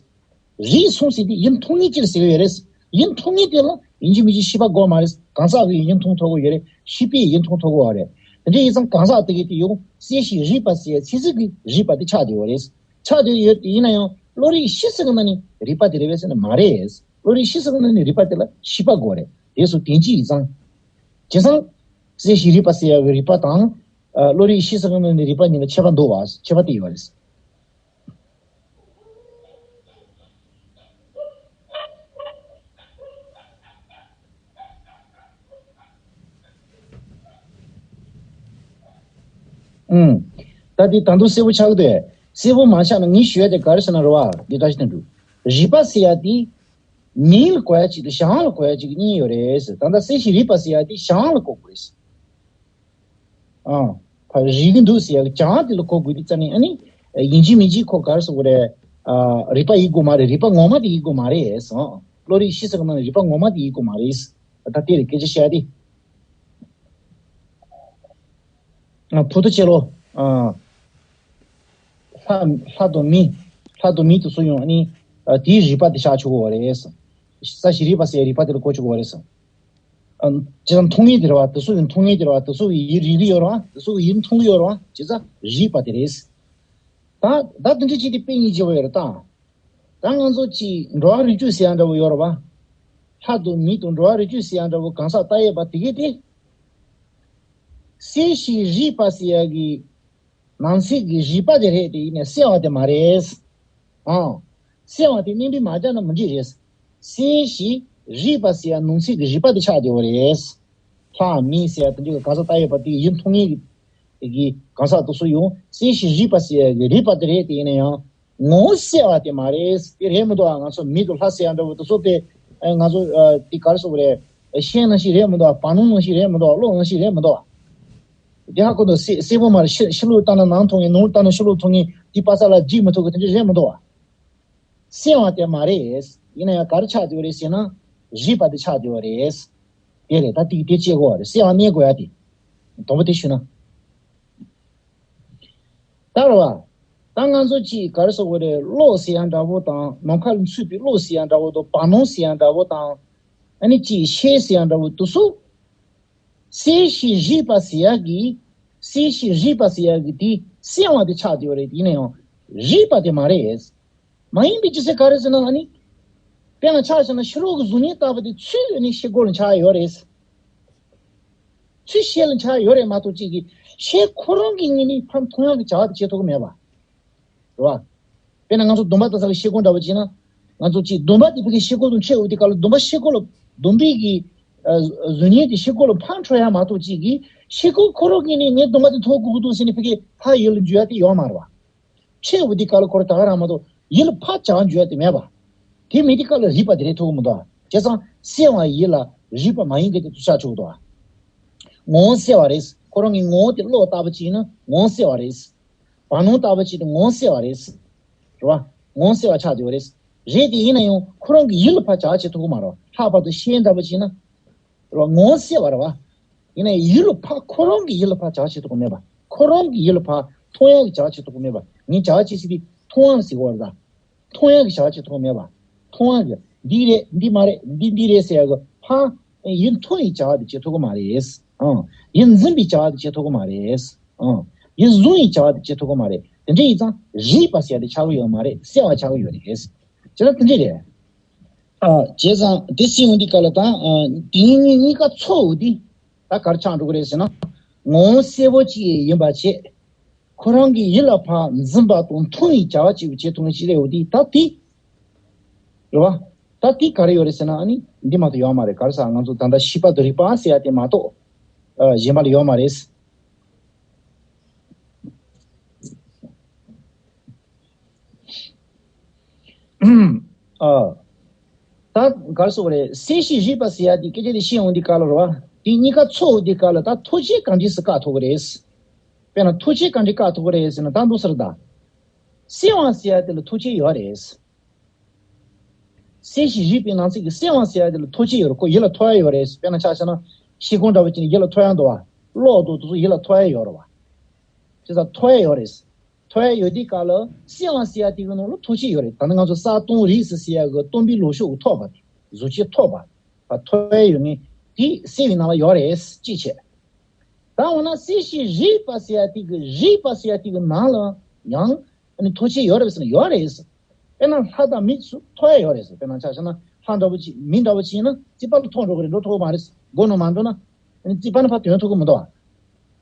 རིག་སོང་ཟེར་དུས་ཡིད་མཐོང་མཁན་ཅིག་ཟེར་གྱི་ཡོད་རེད། ཡིད་མཐོང་མཁན་དེ་ལ་ཡིན་གཅིག་མིན་གཅིག་ཤེས་པ་དགོས་མ་རེད། གང་ཟག་གིས་ཡིད་མཐོང་ཐུབ་ཀྱི་ཡོད་རེད། ཤེས་པས་ཡིད་མཐོང་ཐུབ་ཀྱི་ཡོད་རེད། དེ་འདྲ་ཡིན་ཙང་གང་ཟག་དེ་གི་དེ་ཡང་གསལ་ཞིང་རིག་པ་ཟེར་ཚིག་ཟིན་གྱི་རིག་པ་དེ་ཆགས་བསྡད་ཡོད་རེད། ཆགས་བསྡད་ཡོད་དེ། ཡིན་ན་ཡང་བློ་རིག་ཤེས་ཚད་ཀྱི་ནང་ནས་རིག་པ་དེ་རེད་པས་ཟེར་ན་མ་རེད། བློ་རིག་ཤེས་ཚད་ཀྱི་ནང་ནས་རིག་པ་དེ་ལ་ཤེས་པ་དགོས་རེད། རེད་སོ། དོན་གཅིག་ཡིན་ཙང་། བྱས་ཙང་། གསལ་ཞིང་རིག་པ་ཟེར་ཡག་གི་རིག་པ་དང་། ཨ། བློ་རིག་ཤེས་ཚད་ཀྱི་ནང་ནས་རིག་པ་གཉིས་ལ་ཁྱད་པར་འདུག་བ། ཁྱད་པར་དེ་ཡོད་རེད། ཨུམ། ད་དེ་ད་དུང་གསལ་པོ་ཆགས་ཀྱི་འདུག་གསལ་པོ་མ་ཆགས་ན་ངས་ཞུ་ཡག་དེ་ག་རེ་ཟེར་ན་རེད་བ། འདི་འདྲ་ཞིག་དང་འགྲོ། རིག་པ་ཟེར་ཡག་དེ་མིང་ལ་གོ་ཡག་གཅིག་དང་བྱང་ལ་གོ་ཡག་གཅིག་གཉིས་ཡོད་རེད་ཟེར། ད་ལྟ་གསལ་ཞིང་རིག་པ་ཟེར་ཡག་དེ་བྱང་ལ་གོ་དགོས་རེད་ཟེར། ཨ། ཕར་རིག་གི་འདུག་ཟེར་ཡག་བྱང་དེ་ལ་གོ་དགོས་དུས་ཙ་ནས། ཨ་ནི་ཡིན་གཅིག་མིན་གཅིག་ཁོ་ག་རེ་ཟེར་དགོས་རེད། ཨ། རིག་པ་ཡིན་དགོས་མ་རེད། རིག་པ་ངོ་མ་དེ་ཡིན་དགོས་མ་རེད་ཟེར། བློ་རིག་ཤེས་ཚད་ཀྱི་ནང་ནས་རིག་པ་ངོ་མ་དེ་ཡིན་དགོས་མ་རེད་ཟེར། ད་དེ་རེད་སྐད་ཆ་བཤད་དེ། ཨ། བུ་དང་གཅེར་ལོག་ཨ། ལྷ་ལྷ་དང་མི། ལྷ་དང་མི་དེ་ཚོ་ཡང་ཨ་ནི། ཨ། དེའི་རིག་པ་དེ་ཆགས་ཆོག་གི་རེད་ཟེར། གསལ་ཞིང་རིག་པ་ཟེར་རིག་པ་དེ་ལ་གོ་ཆོག་གི་རེད་ཟེར། ཨ། བྱས་ཙང་མཐོང་མཁན་དེ་རེད་བ། དེ་ཚོ་ཡིན་མཐོང་མཁན་དེ་རེད་བ། དེ་ཚོ་ཡིན་རིག་གི་ཡོད་རེད་བ། དེ་ཚོ་ཡིན་མཐོང་གི་ཡོད་རེད་བ། བྱས་ཙང་རིག་པ་དེ་རེད། ད་ད་དེ་འདྲ་བྱས་ཏེ་དཔེ་གཉིས་བྱས་པ་ཡོད་རེད་ད། ད་ང་ཚོ་གཅིག་འགྲོ་བ་རིགས་རྒྱུད་ཟེར་ཡག་འདྲ་བོ་ཡོད་རེད་བ། ལྷ་དང་མི་དང་འགྲོ་བ་རིགས་རྒྱུད་ཟེར་ཡག་འདྲ་བོ་གང་ཟག་བལྟ་ཡས་པ་དེ་གས་དེ། གསལ་ཞིང་རིག་པ་ཟེར་ཡག་གི་ནང་གསེས་ཀྱི་རིག་པ་དེ་རེད་དེ། ཡིན་ནའི་གསལ་བ་དེ་མ་རེད། ཨང་། གསལ་བ་དེ་བརྙན་པས་མ་སྦྱར་ན་མི་འགྲིག་རེད། གསལ་ཞིང་རིག་པ་ཟེར་ཡག་ནང་གསེས་ཀྱི་རིག་པ་དེ་ཆགས་བསྡད་ཡོད་རེད། ལྷ་མི་ཟེར་ཡག་དེ་འདྲ་གི་གང་ཟག་བལྟ་ཡས་པ་དེ་ཡིན་མཐོང་མཁན་གྱི་གང་ཟག་དེ་ཚོ་ཡང་གསལ་ཞིང་རིག་པ་ཟེར་ཡག་གི་རིག་པ་དེ་རེད་དེ། ཡིན་ན་ཡང་ངོ་བོ་གསལ་བ་དེ་མ་རེད། དེ་རེད་མི་འདུག་ང་ཚོ་མི་དང་ལྷ་ཟེར་ཡག་འདྲ་བོ་དེ་ཚོ་དཔེ་ང་ཚོ་དེ་ག་རེ་ཟེར་དགོས་རེད། ཤིང་ནང་བཞིན་རེད་མི་འདུག་བ། ནམ་མཁའ་ནང་བཞིན་རེད་མི་འདུག་བ། གློག་ནང་བཞིན་རེད་མི་འདུག་བ། དེ་ཧ་གོ་འདུག་གསལ་གསལ་པོ་མ་རེད། ཕྱི་ཕྱི་ལོགས་ལྟ་ན་ནང་མཐོང་ངེས། ནང་ལྟ་ན་ཕྱི་ལོགས་མཐོང་ངེས། དེ་པ་ས་ལ་འཇིག་མི་ཐུབ་གི་དེ་འདྲ་རེད་མི་འདུག་བ། གསལ་བ་དེ་མ་རེད། ཡིན་ན་ཡང་ག་རེ་ཆགས་བསྡད་ཡོད་རེད་ཟེར་ན། རིག་པ་དེ་ཆགས་བསྡད་ཡོད་རེད། དེ་རེད། ད་དེ་དེ་བྱེད་དགོས་པ་རེད། གསལ་བ་གནས་དགོས་ཡ་དེ། དང་པོ་དེ་ཞུས་ན། ད་རེད་བ། ད་ང་ཚོ་ཅིག་ག་རེ་ཟེར་དགོས་རེད། གློག་ཟེར་ཡ་འདྲ་བོ་དང་། ནམ་མཁའ་ལ་འཚུབ་པའི་གློག་ཟེར་ཡ་འདྲ་བོ་དང་། བར་སྣང་ཟེར་ཡ་འདྲ་བོ་དང་། ཨ་ནི་ཅིག་ཤེལ་ཟེར་ཡ་འདྲ་བོ་དེ་ཚོ། གསལ་ཞིང་རིག་པ་ཟེར་ཡག་གི། གསལ་ཞིང་རིག་པ་ཟེར་ཡག་གི་དེ་གསལ་བ་དེ་ཆགས་བསྡད་ཡོད་རེད། ཡིན་ན་ཡང་རིག་པ་དེ་མ་རེད། མ་ཡིན་པའི་ཅི་ཟེར་ག་རེ་ཟེར་ན། ཨ་ནི་དཔེར་ན་ཆ་བཞག་ན་ཕྱི་རོལ་གྱི་གཟུགས་བརྙན་ལྟ་བུ་དེ་ཚུར་ནི་ཤེལ་སྒོ་ལ་འཆར་ཡོད་རེད། ཚུར་ཤེལ་ལ་འཆར་ཡོད་རེད་མ་གཏོགས། ཅིག་གི་ཤེལ་ཁོ་རང་གི་ངོས་ནས་ཕར་མཐོང་ཡག་གི་བྱ་བ་དེ་བྱེད་ཐུབ་ཀྱི་མེད་པ། རེད་བ། དཔེར་ན་ང་ཚོ་སྡོམ་པ་ལྟ་ས་གི་ཤེལ་སྒོ་འདྲ་བོ་བྱས་ན། ང་ཚོ་ཅིག་སྡོམ་པ་དེ་ཕ་གི་ཤེལ་སྒོ་དང་ཕྱེ་འོ་དེ་ག་ལ། སྡོམ་པ་ཤེལ་སྒོ་ལ། སྡོམ་པའི་གི་ཨ་གཟུགས་བརྙན་དེ་ཤེལ་སྒོ་ལ་ཕར་འཕྲོ་ཡ་མ་གཏོགས། ཅིག་གི་ཤེལ་སྒོ་ཁོ་རང་གི་ནས་ངས་སྡོམ་པ་དེ་མཐོང་དགོས་ཀྱི་འདུག་ཟེར་ནས་ཕ་གི་ཕར་ཡུལ་ལ་འཇུ་ཡ་དེ་ཡོད་མ་རེད་བ། ཕྱེ་འོ་དེ་ག་ལ་ཁོ་རང་ད་ག་རང་མ་གཏོགས། ཡུལ་ལ་ཕར་བྱ་འཇུ་ཡ་དེ་མེད་པ། དེ་མེད་དེ་ག་ལ་རིག་པ་དེ་རེད་ཐུབ་ཀྱི་མི་འདུག་བ། བྱས་ཙང་གསལ་བ་ཡིན་ལ་རིག་པ་མ་ཡིན་གྱི་དེ་ཚོ་ཆགས་ཆོག་གི་འདུག་བ། ངོ་བོ་གསལ་བ་རེད། ཁོ་རང་གི་ངོ་བོ་དེ་གློག་ལྟ་བུ་ཅིག་ཡིན་ན་ངོ་བོ་གསལ་བ་རེད། བར་སྣང་ལྟ་བུ་ཅིག་དེ་ངོ་བོ་གསལ་བ་རེད། རེད་བ། ངོ་བོ་གསལ་བ་ཆགས་བསྡད་ཡོད་རེད། རེད་དེ་ཡིན་ན་ཡང་ཁོ་རང་གི་ཡུལ་ལ་ཕར་བྱ་བྱེད་ཐུབ་ཀྱི་མ་རེད། ལྷག་པར་དུ་ཤེལ་འདྲ་བོ་ཅིག་ཡིན་ན། རེད་བ། ངོ་བོ་གསལ་བ་རེད་བ། ཡིན་ན་ཡུལ་ལ་ཕར། ཁོ་རང་གི་ཡུལ་ལ་ཕར་བྱ་བྱེད་ཐུབ་ཀྱི་མེད་པ། ཁོ་རང་གི་ཡུལ་ལ་ཕར་མཐོང་ཡག་གི་བྱ་བྱེད་ཐུབ་ཀྱི་མེད་པ། ངས་བྱ་བྱེད་ཟེར་དེ་མཐོང་ཡག་ཟེར་གྱི་ཡོད་རེད་ད། མཐོང་ཡག་གི་བྱ་བྱེད་ཐུབ་ཀྱི་མེད་པ། མཐོང་ཡག་གི་འདི་རེད། འདི་མ་རེད། འདི་འདི་རེད་ཟེར་ཡག་གི་ཕར་ཡུལ་མཐོང་བའི་བྱ་བ་དེ་བྱེད་ཐུབ་ཀྱི་མ་རེད། ཨང་། ཡུལ་འཛིན་པའི་བྱ་བ་དེ་བྱེད་ཐུབ་ཀྱི་མ་རེད། ཨང་། ཡུལ་གཟུང་བའི་བྱ་བ་དེ་བྱེད་ཐུབ་ཀྱི་མ་རེད། དེ་འདྲ་ཡིན་ཙང་རིག་པ་ཟེར་ཡག་དེ་ཆགས་ཀྱི་ཡོད་མ་རེད། གསལ་བ་ཆགས་ཀྱི་ཡོད་རེད། བྱས་ཙང་དེ་འདྲ་རེད། ཨ། བྱས་ཙང་དེ་སྲིད་འོང་དུས་སྐབས་ལ་ད། ཨ། དེ་གཉིས་གཉིས་ཀ་ཚོགས་འོ་དེ། ད་ག་རེ་ཆགས་འགྲོ་གི་རེད་ཟེར་ན། ངོ་བོ་གསལ་པོ་ཅིག་ཡིན་པ་བྱས། ཁོ་རང་གི་ཡིད་ལ་ཕར་འཛིན་པ་དང་མཐོང་བའི་བྱ་བ་ཅིག་བྱེད་ཐུབ་མཁན་ཞིག་རེད་འོ་དེ། ད་དེ། རེད་བ། ད་དེ་ག་རེ་ཡོད་རེད་ཟེར་ན། ཨ་ནི་འདི་མ་གཏོགས་ཡོད་མ་རེད། ག་རེ་ཟེར། ང་ཚོ་ད་ལྟ་ཤེས་པ་དང་རིག་པ་ཟེར་ཡག་དེ་མ་གཏོགས། ཨ། གཞན་པ་ལ་ཡོད་མ་རེད། ཨ། ད་ག་རེ་ཟེར་དགོས་རེད། གསལ་ཞིང་རིག་པ་ཟེར་ཡག་དེ་སྐད་ཆ་དེ་བཤད་འོང་དུས་སྐབས་ལ་རེད་བ། དེ་གཉིས་ཀ་ཚོགས་འོང་དུས་སྐབས་ལ་ད་ཐོགས་བཅས་གང་འདྲས་སེ་བཀག་ཐུབ་ཀྱི་རེད། དཔེར་ན་ཐོགས་བཅས་གང་འདྲས་བཀག་ཐུབ་ཀྱི་རེད་ཟེར་ན། ད་འདུག་སེ་རེད་ད། གསལ་བ་ཟེར་ཡག་དེ་ལ་ཐོགས་བཅས་ཡོད་རེད། གསལ་ཞིང་རིག་པའི་ནང་ཚན་གྱི་གསལ་བ་ཟེར་ཡག་དེ་ལ་ཐོགས་བཅས་ཡོད་རེད། ཁོ་ཡིད་ལ་ཐོགས་ཡག་ཡོད་རེད། དཔེར་ན་ཆ་བཞག་ན་ཤེལ་སྒོ་འདྲ་བོ་ཅིག་ནི་ཡིད་ལ་ཐོགས་ཡག་འདུག་བ། གློག་འདུག་དེ་ཚོ་ཡིད་ལ་ཐོགས་ཡག་ཡོད་རེད་བ། བྱས་ཙང་ཐོགས་ཡག་ཡོད་རེད། ཐོགས་ཡག་ཡོད་དུས་སྐབས་ལ་གསལ་བ་ཟེར་ཡག་དེ་གི་ནང་ལ་ཐོགས་བཅས་ཡོད་རེད། ད་ནི་ང་ཚོ་གསལ་སྟོང་རིག་གསལ་ཟེར་ཡག་གི་སྟོང་པའི་ལོག་ཕྱོགས་ཀྱི་ཐོགས་པ་དེ། གཟུགས་ཅན་ཐོགས་པ། ད་ཐོགས་ཡག་ཡོད་མཁན་དེ་གསལ་བའི་ནང་ལ་ཡོད་རེད། གཅིག་བྱས། ད་འོ་ན་གསལ་ཞིང་རིག་པ་ཟེར་ཡག་དེ་གི། རིག་པ་ཟེར་ཡག་དེ་གི་ནང་ལ་ཡང་ཨ་ནི་ཐོགས་བཅས་ཡོད་རེད་ཟེར་ན་ཡོད་རེད། དཔེར་ན་ལྷ་དང་མི་ཚོ་ཐོགས་ཡག་ཡོད་རེད་ཟེར། དཔེར་ན་ཆ་བཞག་ན་ལྷ་འདྲ་བོ་ཅིག་མི་འདྲ་བོ་ཅིག་ཡིན་ན་རྩིག་པ་ལ་ཐོགས་འགྲོ་གི་རེད། འགྲོ་ཐུབ་ཀྱི་མ་རེད། སྒོ་ནང་མ་འགྲོ་ན་ཨ་ནི་རྩིག་པ་ནས་ཕར་ཐོན་ཐུབ་ཀྱི་མི་འདུག་བ།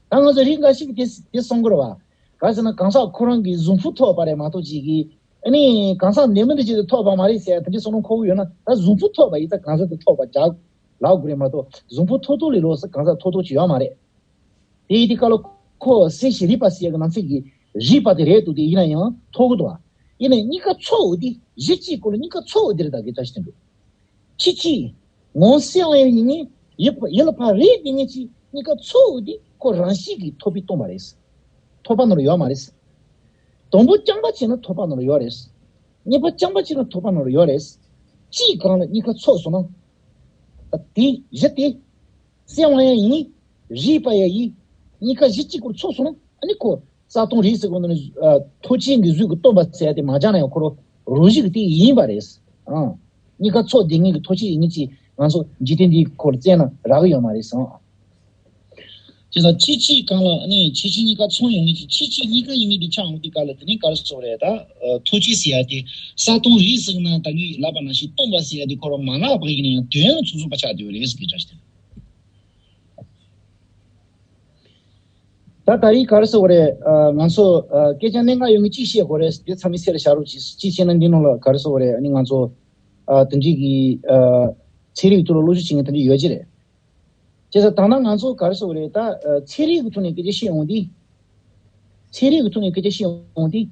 ད་ང་ཚོ་རིགས་འགའ་ཞིག་གིས་དེ་དེ་གསུང་གི་རེད་བ། ག་རེ་ཟེར་ན་གང་ཟག་ཁོ་རང་གི་གཟུགས་ཕུང་ཐོགས་པ་རེད་མ་གཏོགས། ཅིག་གིས་ཨ་ནི་གང་ཟག་འདི་མི་འདི་ཅིག་ཐོགས་པ་མ་རེད་ཟེར་དེ་འདྲའི་གསུང་རོགས་ཁོ་གི་ཡོད་ན། ད་གཟུགས་ཕུང་ཐོགས་པ་ཡིན་ཙང་གང་ཟག་དེ་ཐོགས་པ་རྒྱག་ལབ་དགོས་རེད་མ་གཏོགས། གཟུགས་ཕུང་ཐོགས་ཐོགས་ལས་ལོགས་སུ་གང་ཟག་ཐོགས་ཐོགས་ཅིག་ཡོད་མ་རེད། དེ་ཡིན་དུས་སྐབས་ལ་ཁོ་གསལ་ཞིང་རིག་པ་ཟེར་ཡག་གི་ནང་ཚན་གྱི་རིག་པ་དེ་རེད་འདུག་དེ་ཡིན་ན་ཡང་ཐོགས་ཀྱི་འདུག་བ། ཡིན་ནའི་གཉིས་ཀ་ཚོགས་འོ་དེ། གཞི་གཅིག་སྐོར་ལ་གཉིས་ཀ་ཚོགས་འོ་དེ་རེད། ད་གི་ཆ་ཞིག་དེ་འདུག་ཁྱི་གཅིག་ངོ་བོ་གསལ་བ་ཡང་ཡིན་ངེས། ཡིད་ཕ་ཡིད་ལ་ཕར་རིག་དེ་ངེས་ཅིག་གཉིས་ཀ་ཚོགས་འོ་དེ་ཁོ་རང་བཞིན་གྱིས་ཐོགས་པས་སྟོང་པ་རེད། ཐོགས་པ་ནང་ལ་ཡོད་མ་རེད། དང་པོ་རྐྱང་པ་བྱས་ན་ཐོགས་པ་ནང་ལ་ཡོད་རེད། གཉིས་པ་རྐྱང་པ་བྱས་ན་ཐོགས་པ་ནང་ལ་ཡོད་རེད། གཅིག་སྒང་ལ་གཉིས་ཀ་ཚོགས་སོང་ན། ད་དེ་གཞི་དེ། གསལ་བ་ཡང་ཡིན། རིག་པ་ཡང་ཡིན། གཉིས་ཀ་གཞི་གཅིག་པུར་ཚོགས་སོང་ན། ཨ་ནི་ཁོ་གསལ་སྟོང་རིག་གསལ་གོ་ནི། ཨ། ཐོགས་བཅས་ཀྱི་གཟུགས་ཀྱིས་སྟོང་པ་ཟེར་ཡག་དེ་མ་སྦྱར་ན་ཡང་ཁོ་རང་རང་བཞིན་གྱིས་དེ་ཡིན་པ་རེད། ཨང་། གཉིས་ཀ་ཚོགས་བསྡད་མཁན་གྱི་ཐོགས་བཅས་ཡིན་མིན་ཅིག་ང་ཚོ་འཇིག་རྟེན་འདིའི་སྐོར་བཙལ་ན་རག་གི་ཡོད་མ་རེད་ཟེར། བྱས་ཙང་ཁྱི་གཅིག་སྒང་ལ་ནི་ཁྱི་གཅིག་གཉིས་ཀ་ཚོགས་ཡོང་མཁན་གྱི། ཁྱི་གཅིག་གཉིས་ཀ་ཡིན་མིན་དེ་ཆགས་འོང་དུས་སྐབས་ལ། དེ་ནི་ག་རེ་ཟེར་དགོས་རེད། ད་ཐོགས་བཅས་ཟེར་ཡག་དེ་གསལ་སྟོང་རིག་གསལ་ན་ད་གིན་ལབ་པ་ནང་བཞིན་སྟོང་པ་ཟེར་ཡག་དེ་ཁོ་རང་མ་ལགས་པ་ཡིན་ན་ཡང་དོན་མཚུངས་མཚུངས་པ་ཆགས་བསྡད་ཡོད་རེད་ཟེར་གྱི་འདྲ་ཞིག་དེ། ད་ད་རེས་ག་རེ་ཟེར་དགོས་རེད། ཨ། ང་ཚོ། ཨ། སྐད་ཆ་གནད་འགག་ཡོད་མཁན་གཅིག་བཤད་དགོས་རེད། དེ་ཚང་མས་གསལ་ལ་བཞག་རོགས་གྱིས། གཅིག་བཤད་ན་འདི་ནང་ལ་ག་རེ་ཟེར་དགོས་རེད། ཨ་ནི་ང་ཚོ། ཨ། དེ་འདྲའི་གི། ཨ། ཚན་རིག་གི་ཐོག་ལ་སློབ་སྦྱོང་བྱེད་མཁན་དེ་འདྲ་ཡོད་ཀྱི་རེད། བྱས་ཙང་ད་ལྟ་ང་ཚོ་ག་རེ་ཟེར་དགོས་རེད། ད། ཨ། ཚན་རིག་གི་ཐོག་ནས་སྐད་ཆ་བཤད་ཡོང་དུས། ཚན་རིག་གི་ཐོག་ནས་སྐད་ཆ་བཤད་ཡོང་དུས།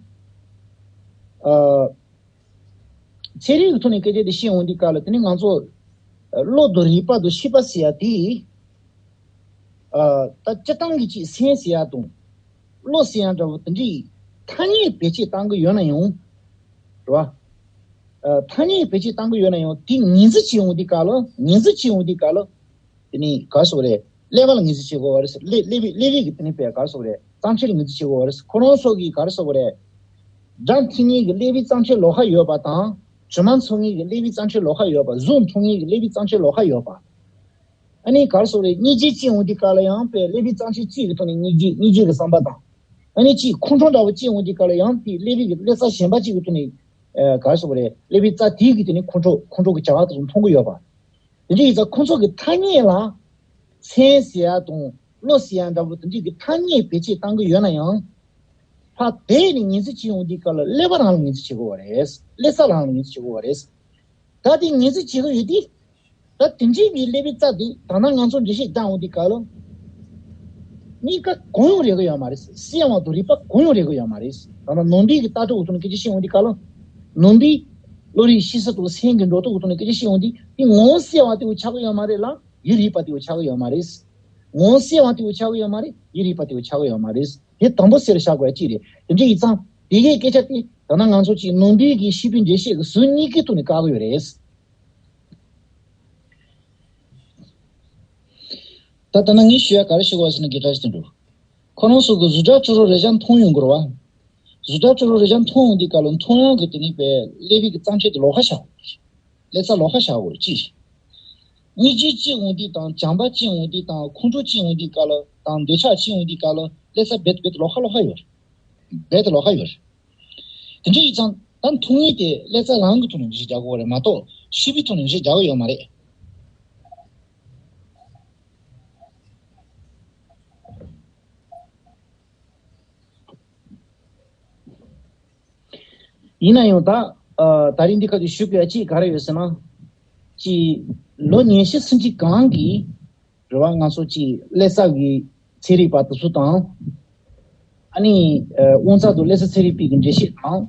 ཨ། ཚན་རིག་གི་ཐོག་ནས་སྐད་ཆ་དེ་བཤད་འོང་དུས་སྐབས་ལ། དེ་ནི་ང་ཚོ་བློ་དང་རིག་པ་དང་ཤེས་པ་ཟེར་ཡ་དེ། ཨ། ད་སྤྱིར་བཏང་གི་ཅིག་སེམས་ཟེར་ཡ་དང་བློ་ཟེར་ཡ་འདྲ་བོ་དེ་འདྲའི་ཐ་སྙད་བེད་སྤྱོད་བཏང་གི་ཡོད་ན་ཡང་། རེད་བ། ཐ་སྙད་བེད་སྤྱོད་བཏང་གི་ཡོད་ན་ཡང་དེ་ངོས་འཛིན་བྱེད་ཡོང་དུས་སྐབས་ལ་ངོས་འཛིན་བྱེད་ཡོང་དུས་སྐབས་ལ། དེ་ནི་ག་རེ་ཟེར་དགོས་རེད། ཀླད་པ་ལ་ངོས་འཛིན་བྱེད་དགོས་པ་རེད། ཀླད་ཀླད་པའི་ཀླད་པའི་གི་དེ་ནི་བས་ག་རེ་ཟེར་དགོས་རེད། བརྩམས་ཆོས་ལ་ངོས་འཛིན་བྱེད་དགོས་པ་རེད། ཁོ་རང་ཚོ་གི་ག་རེ་ཟེར་དགོས་རེད། སྒྲ་འཐེན་མཁན་གྱི་ཀླད་པའི་བརྩམས་ཆོས་ལོགས་ཀ་ཡོད་པ་དང་། དྲི་མ་འཚོལ་མཁན་གྱི་ཀླད་པའི་བརྩམས་ཆོས་ལོགས་ཀ་ཡོད་པ། གཟུགས་མཐོང་མཁན་གྱི་ཀླད་པའི་བརྩམས་ཆོས་ལོགས་ཀ་ཡོད་པ། ཨ་ནི་ག་རེ་ཟེར་དགོས་རེད། སྙིང་རྗེ་སྐྱེ་ཡོང་དུས་སྐབས་ལ་ཡང་བས་ཀླད་པའི་བརྩམས་ཆོས་གཅིག་གི་ཐོག་ནས་སྙིང་རྗེ་སྙིང་རྗེ་གི་བསམ་པ་དང་། ཨ་ནི་གཅིག་ཁོང་ཁྲོ་འདྲ་བོ་སྐྱེ་ཡོང་དུས་སྐབས་ལ་ཡང་དེ་ཀླད་པའི་གི་ཀླད་རྩ་གཞན་པ་གཅིག་གི་ཐོག་ནས་ཨ་ག་རེ་ཟེར་དགོས་རེད། ཀླད་པའི་རྩ་དེའི་གི་དེ་ནི་ཁོང་ཁྲོ་ཁོང་ཁྲོ་གི་བྱ་བ་དེ་ཚོ་མཐོང་གི་ཡོད་པ། དེ་འདྲ་ཡིན་ཙང་ཁོང་ཚོ་གི་ཐ་སྙད་ལ་མཚན་ཟེར་ཡ་དང་བློ་ཟེར་ཡ་འདྲ་བོ་དེ་འདྲའི་གི་ཐ་སྙད་བེད་སྤྱོད་བཏང་གི་ཡོད་ན་ཡང་། ཕ་དེ་ནི་ངོས་འཛིན་བྱེད་ཡོང་དུས་སྐབས་ལ་ཀླད་པ་རང་ལ་ངོས་འཛིན་བྱེད་དགོས་པ་རེད། ཀླད་རྩ་རང་ལ་ངོས་འཛིན་བྱེད་དགོས་པ་རེད། ད་དེ་ངོས་འཛིན་བྱེད་ཀྱི་ཡོད་དུས། ད་དེ་འདྲའི་གི་ཀླད་པའི་རྩ་དེ་ད་ནང་ང་ཚོ་འགྲེལ་བཤད་རྒྱག་འོང་དུས་སྐབས་ལ། གཉིས་ཀ་གང་ཡང་རེག་གི་ཡོད་མ་རེད། གསལ་བ་དང་རིག་པ་གང་ཡང་རེག་གི་ཡོད་མ་རེད། ད་ནང་ནང་པའི་གི་ལྟ་གྲུབ་ཐོག་ནས་སྐད་ཆ་བཤད་འོང་དུས་སྐབས་ལ། ནང་པའི་བློ་རིག་ཤེས་བྱ་དང་སེམས་ཀྱི་འགྲོ་སྟངས་ཐོག་ནས་སྐད་ཆ་བཤད་འོང་དུས་དེ་ངོ་བོ་གསལ་བ་དེ་བོ་ཆགས་ཀྱི་ཡོད་མ་རེད་ལ། ཡུལ་རིག་པ་དེ་བོ་ཆགས་ཀྱི་ཡོད་མ་རེད། ངོ་བོ་གསལ་བ་དེ་བོ་ཆགས་ཀྱི་ཡོད་མ་རེད། ཡུལ་རིག་པ་དེ་བོ་ཆགས་ཀྱི་ཡོད་མ་རེད། དེ་དང་པོ་གསལ་བར་བྱ་དགོས་ཡ་གཅིག་རེད། དེ་འདྲ་ཡིན་ཙང་དེ་གའི་སྐད་ཆ་དེ་ད་ནང་ང་ཚོ་གཅིག་ནང་པའི་གི་ཤེས་པའི་འགྲེལ་བཤད་ཀྱི་ཟུར་གཉིས་ཀའི་ཐོག་ནས་བཀག་གི་ཡོད་རེད། ད་ལྟ་ན་ངས་ཞུ་ཡ་ག་རེ་ཞུ་དགོས་ཟེར་ན་དགེ་བཀྲ་ཤིས་དོན་གྲུབ། ཁོ་རང་ཚོ་གི་གཟུགས་སྒྲ་ཅོ་རོ་རེག་བྱ་མཐོང་ཡོང་དགོས་རེད་བ། གཟུགས་སྒྲ་ཅོ་རོ་རེག་བྱ་མཐོང་ཡོང་དུས་སྐབས་ལ་མཐོང་ཡག་གི་དེ་ནི་བས་ཀླད་པའི་གི་བརྩམས་ཆོས་དེ་ལོགས་ཀ་བཞག་དགོས་རེད། ཀླད་རྩ་ལོགས་ཀ་བཞག་དགོས་རེད་གཅིག། སྙིང་རྗེ་སྐྱེ་འོང་དུས་དང་བྱམས་པ་སྐྱེ་འོང་དུས་དང་ཁོང་ཁྲོ་སྐྱེ་འོང་དུས་སྐབས་ལ་དང་འདོད་ཆགས་སྐྱེ་འོང་དུས་སྐབས་ལ་ཀླད་རྩ་རྦད་དེ་རྦད་དེ་ལོགས་ཀ་ལོགས་ཀ་ཡོད་རེད། རྦད་དེ་ལོགས་ཀ་ཡོད་རེད། དེ་འདྲ་ཡིན་ཙང་ད་མཐོང་ཡས་དེ་ཀླད་རྩ་རང་གི་ཐོག་ནས་འགྲེལ་བཤད་རྒྱག་དགོས་རེད་མ་གཏོགས་ཤེས་པའི་ཐོག་ནས་འགྲེལ་བཤད་རྒྱག་གི་ཡོད་མ་རེད། ཡིན་ན་ཡང་ད་ཨ་ད་རིང་འདི་ཁ་ཅིག་ཞུ་དགོས་ཡ་གཅིག་ག་རེ་ཡོད་ཟེར་ན། ཅིག་ལོ་ཉི་ཤུ་སུམ་ཅུ་གོང་གི་རེད་བ། ང་ཚོ་ཅིག་ཀླད་རྩ་གི་ཚན་རིག་པ་དེ་ཚོ་དང་། ཨ་ནི་ཨ་དབང་རྩ་དང་ཀླད་རྩ་ཚན་རིག་པའི་གི་འགྲེལ་བཤད་དང་།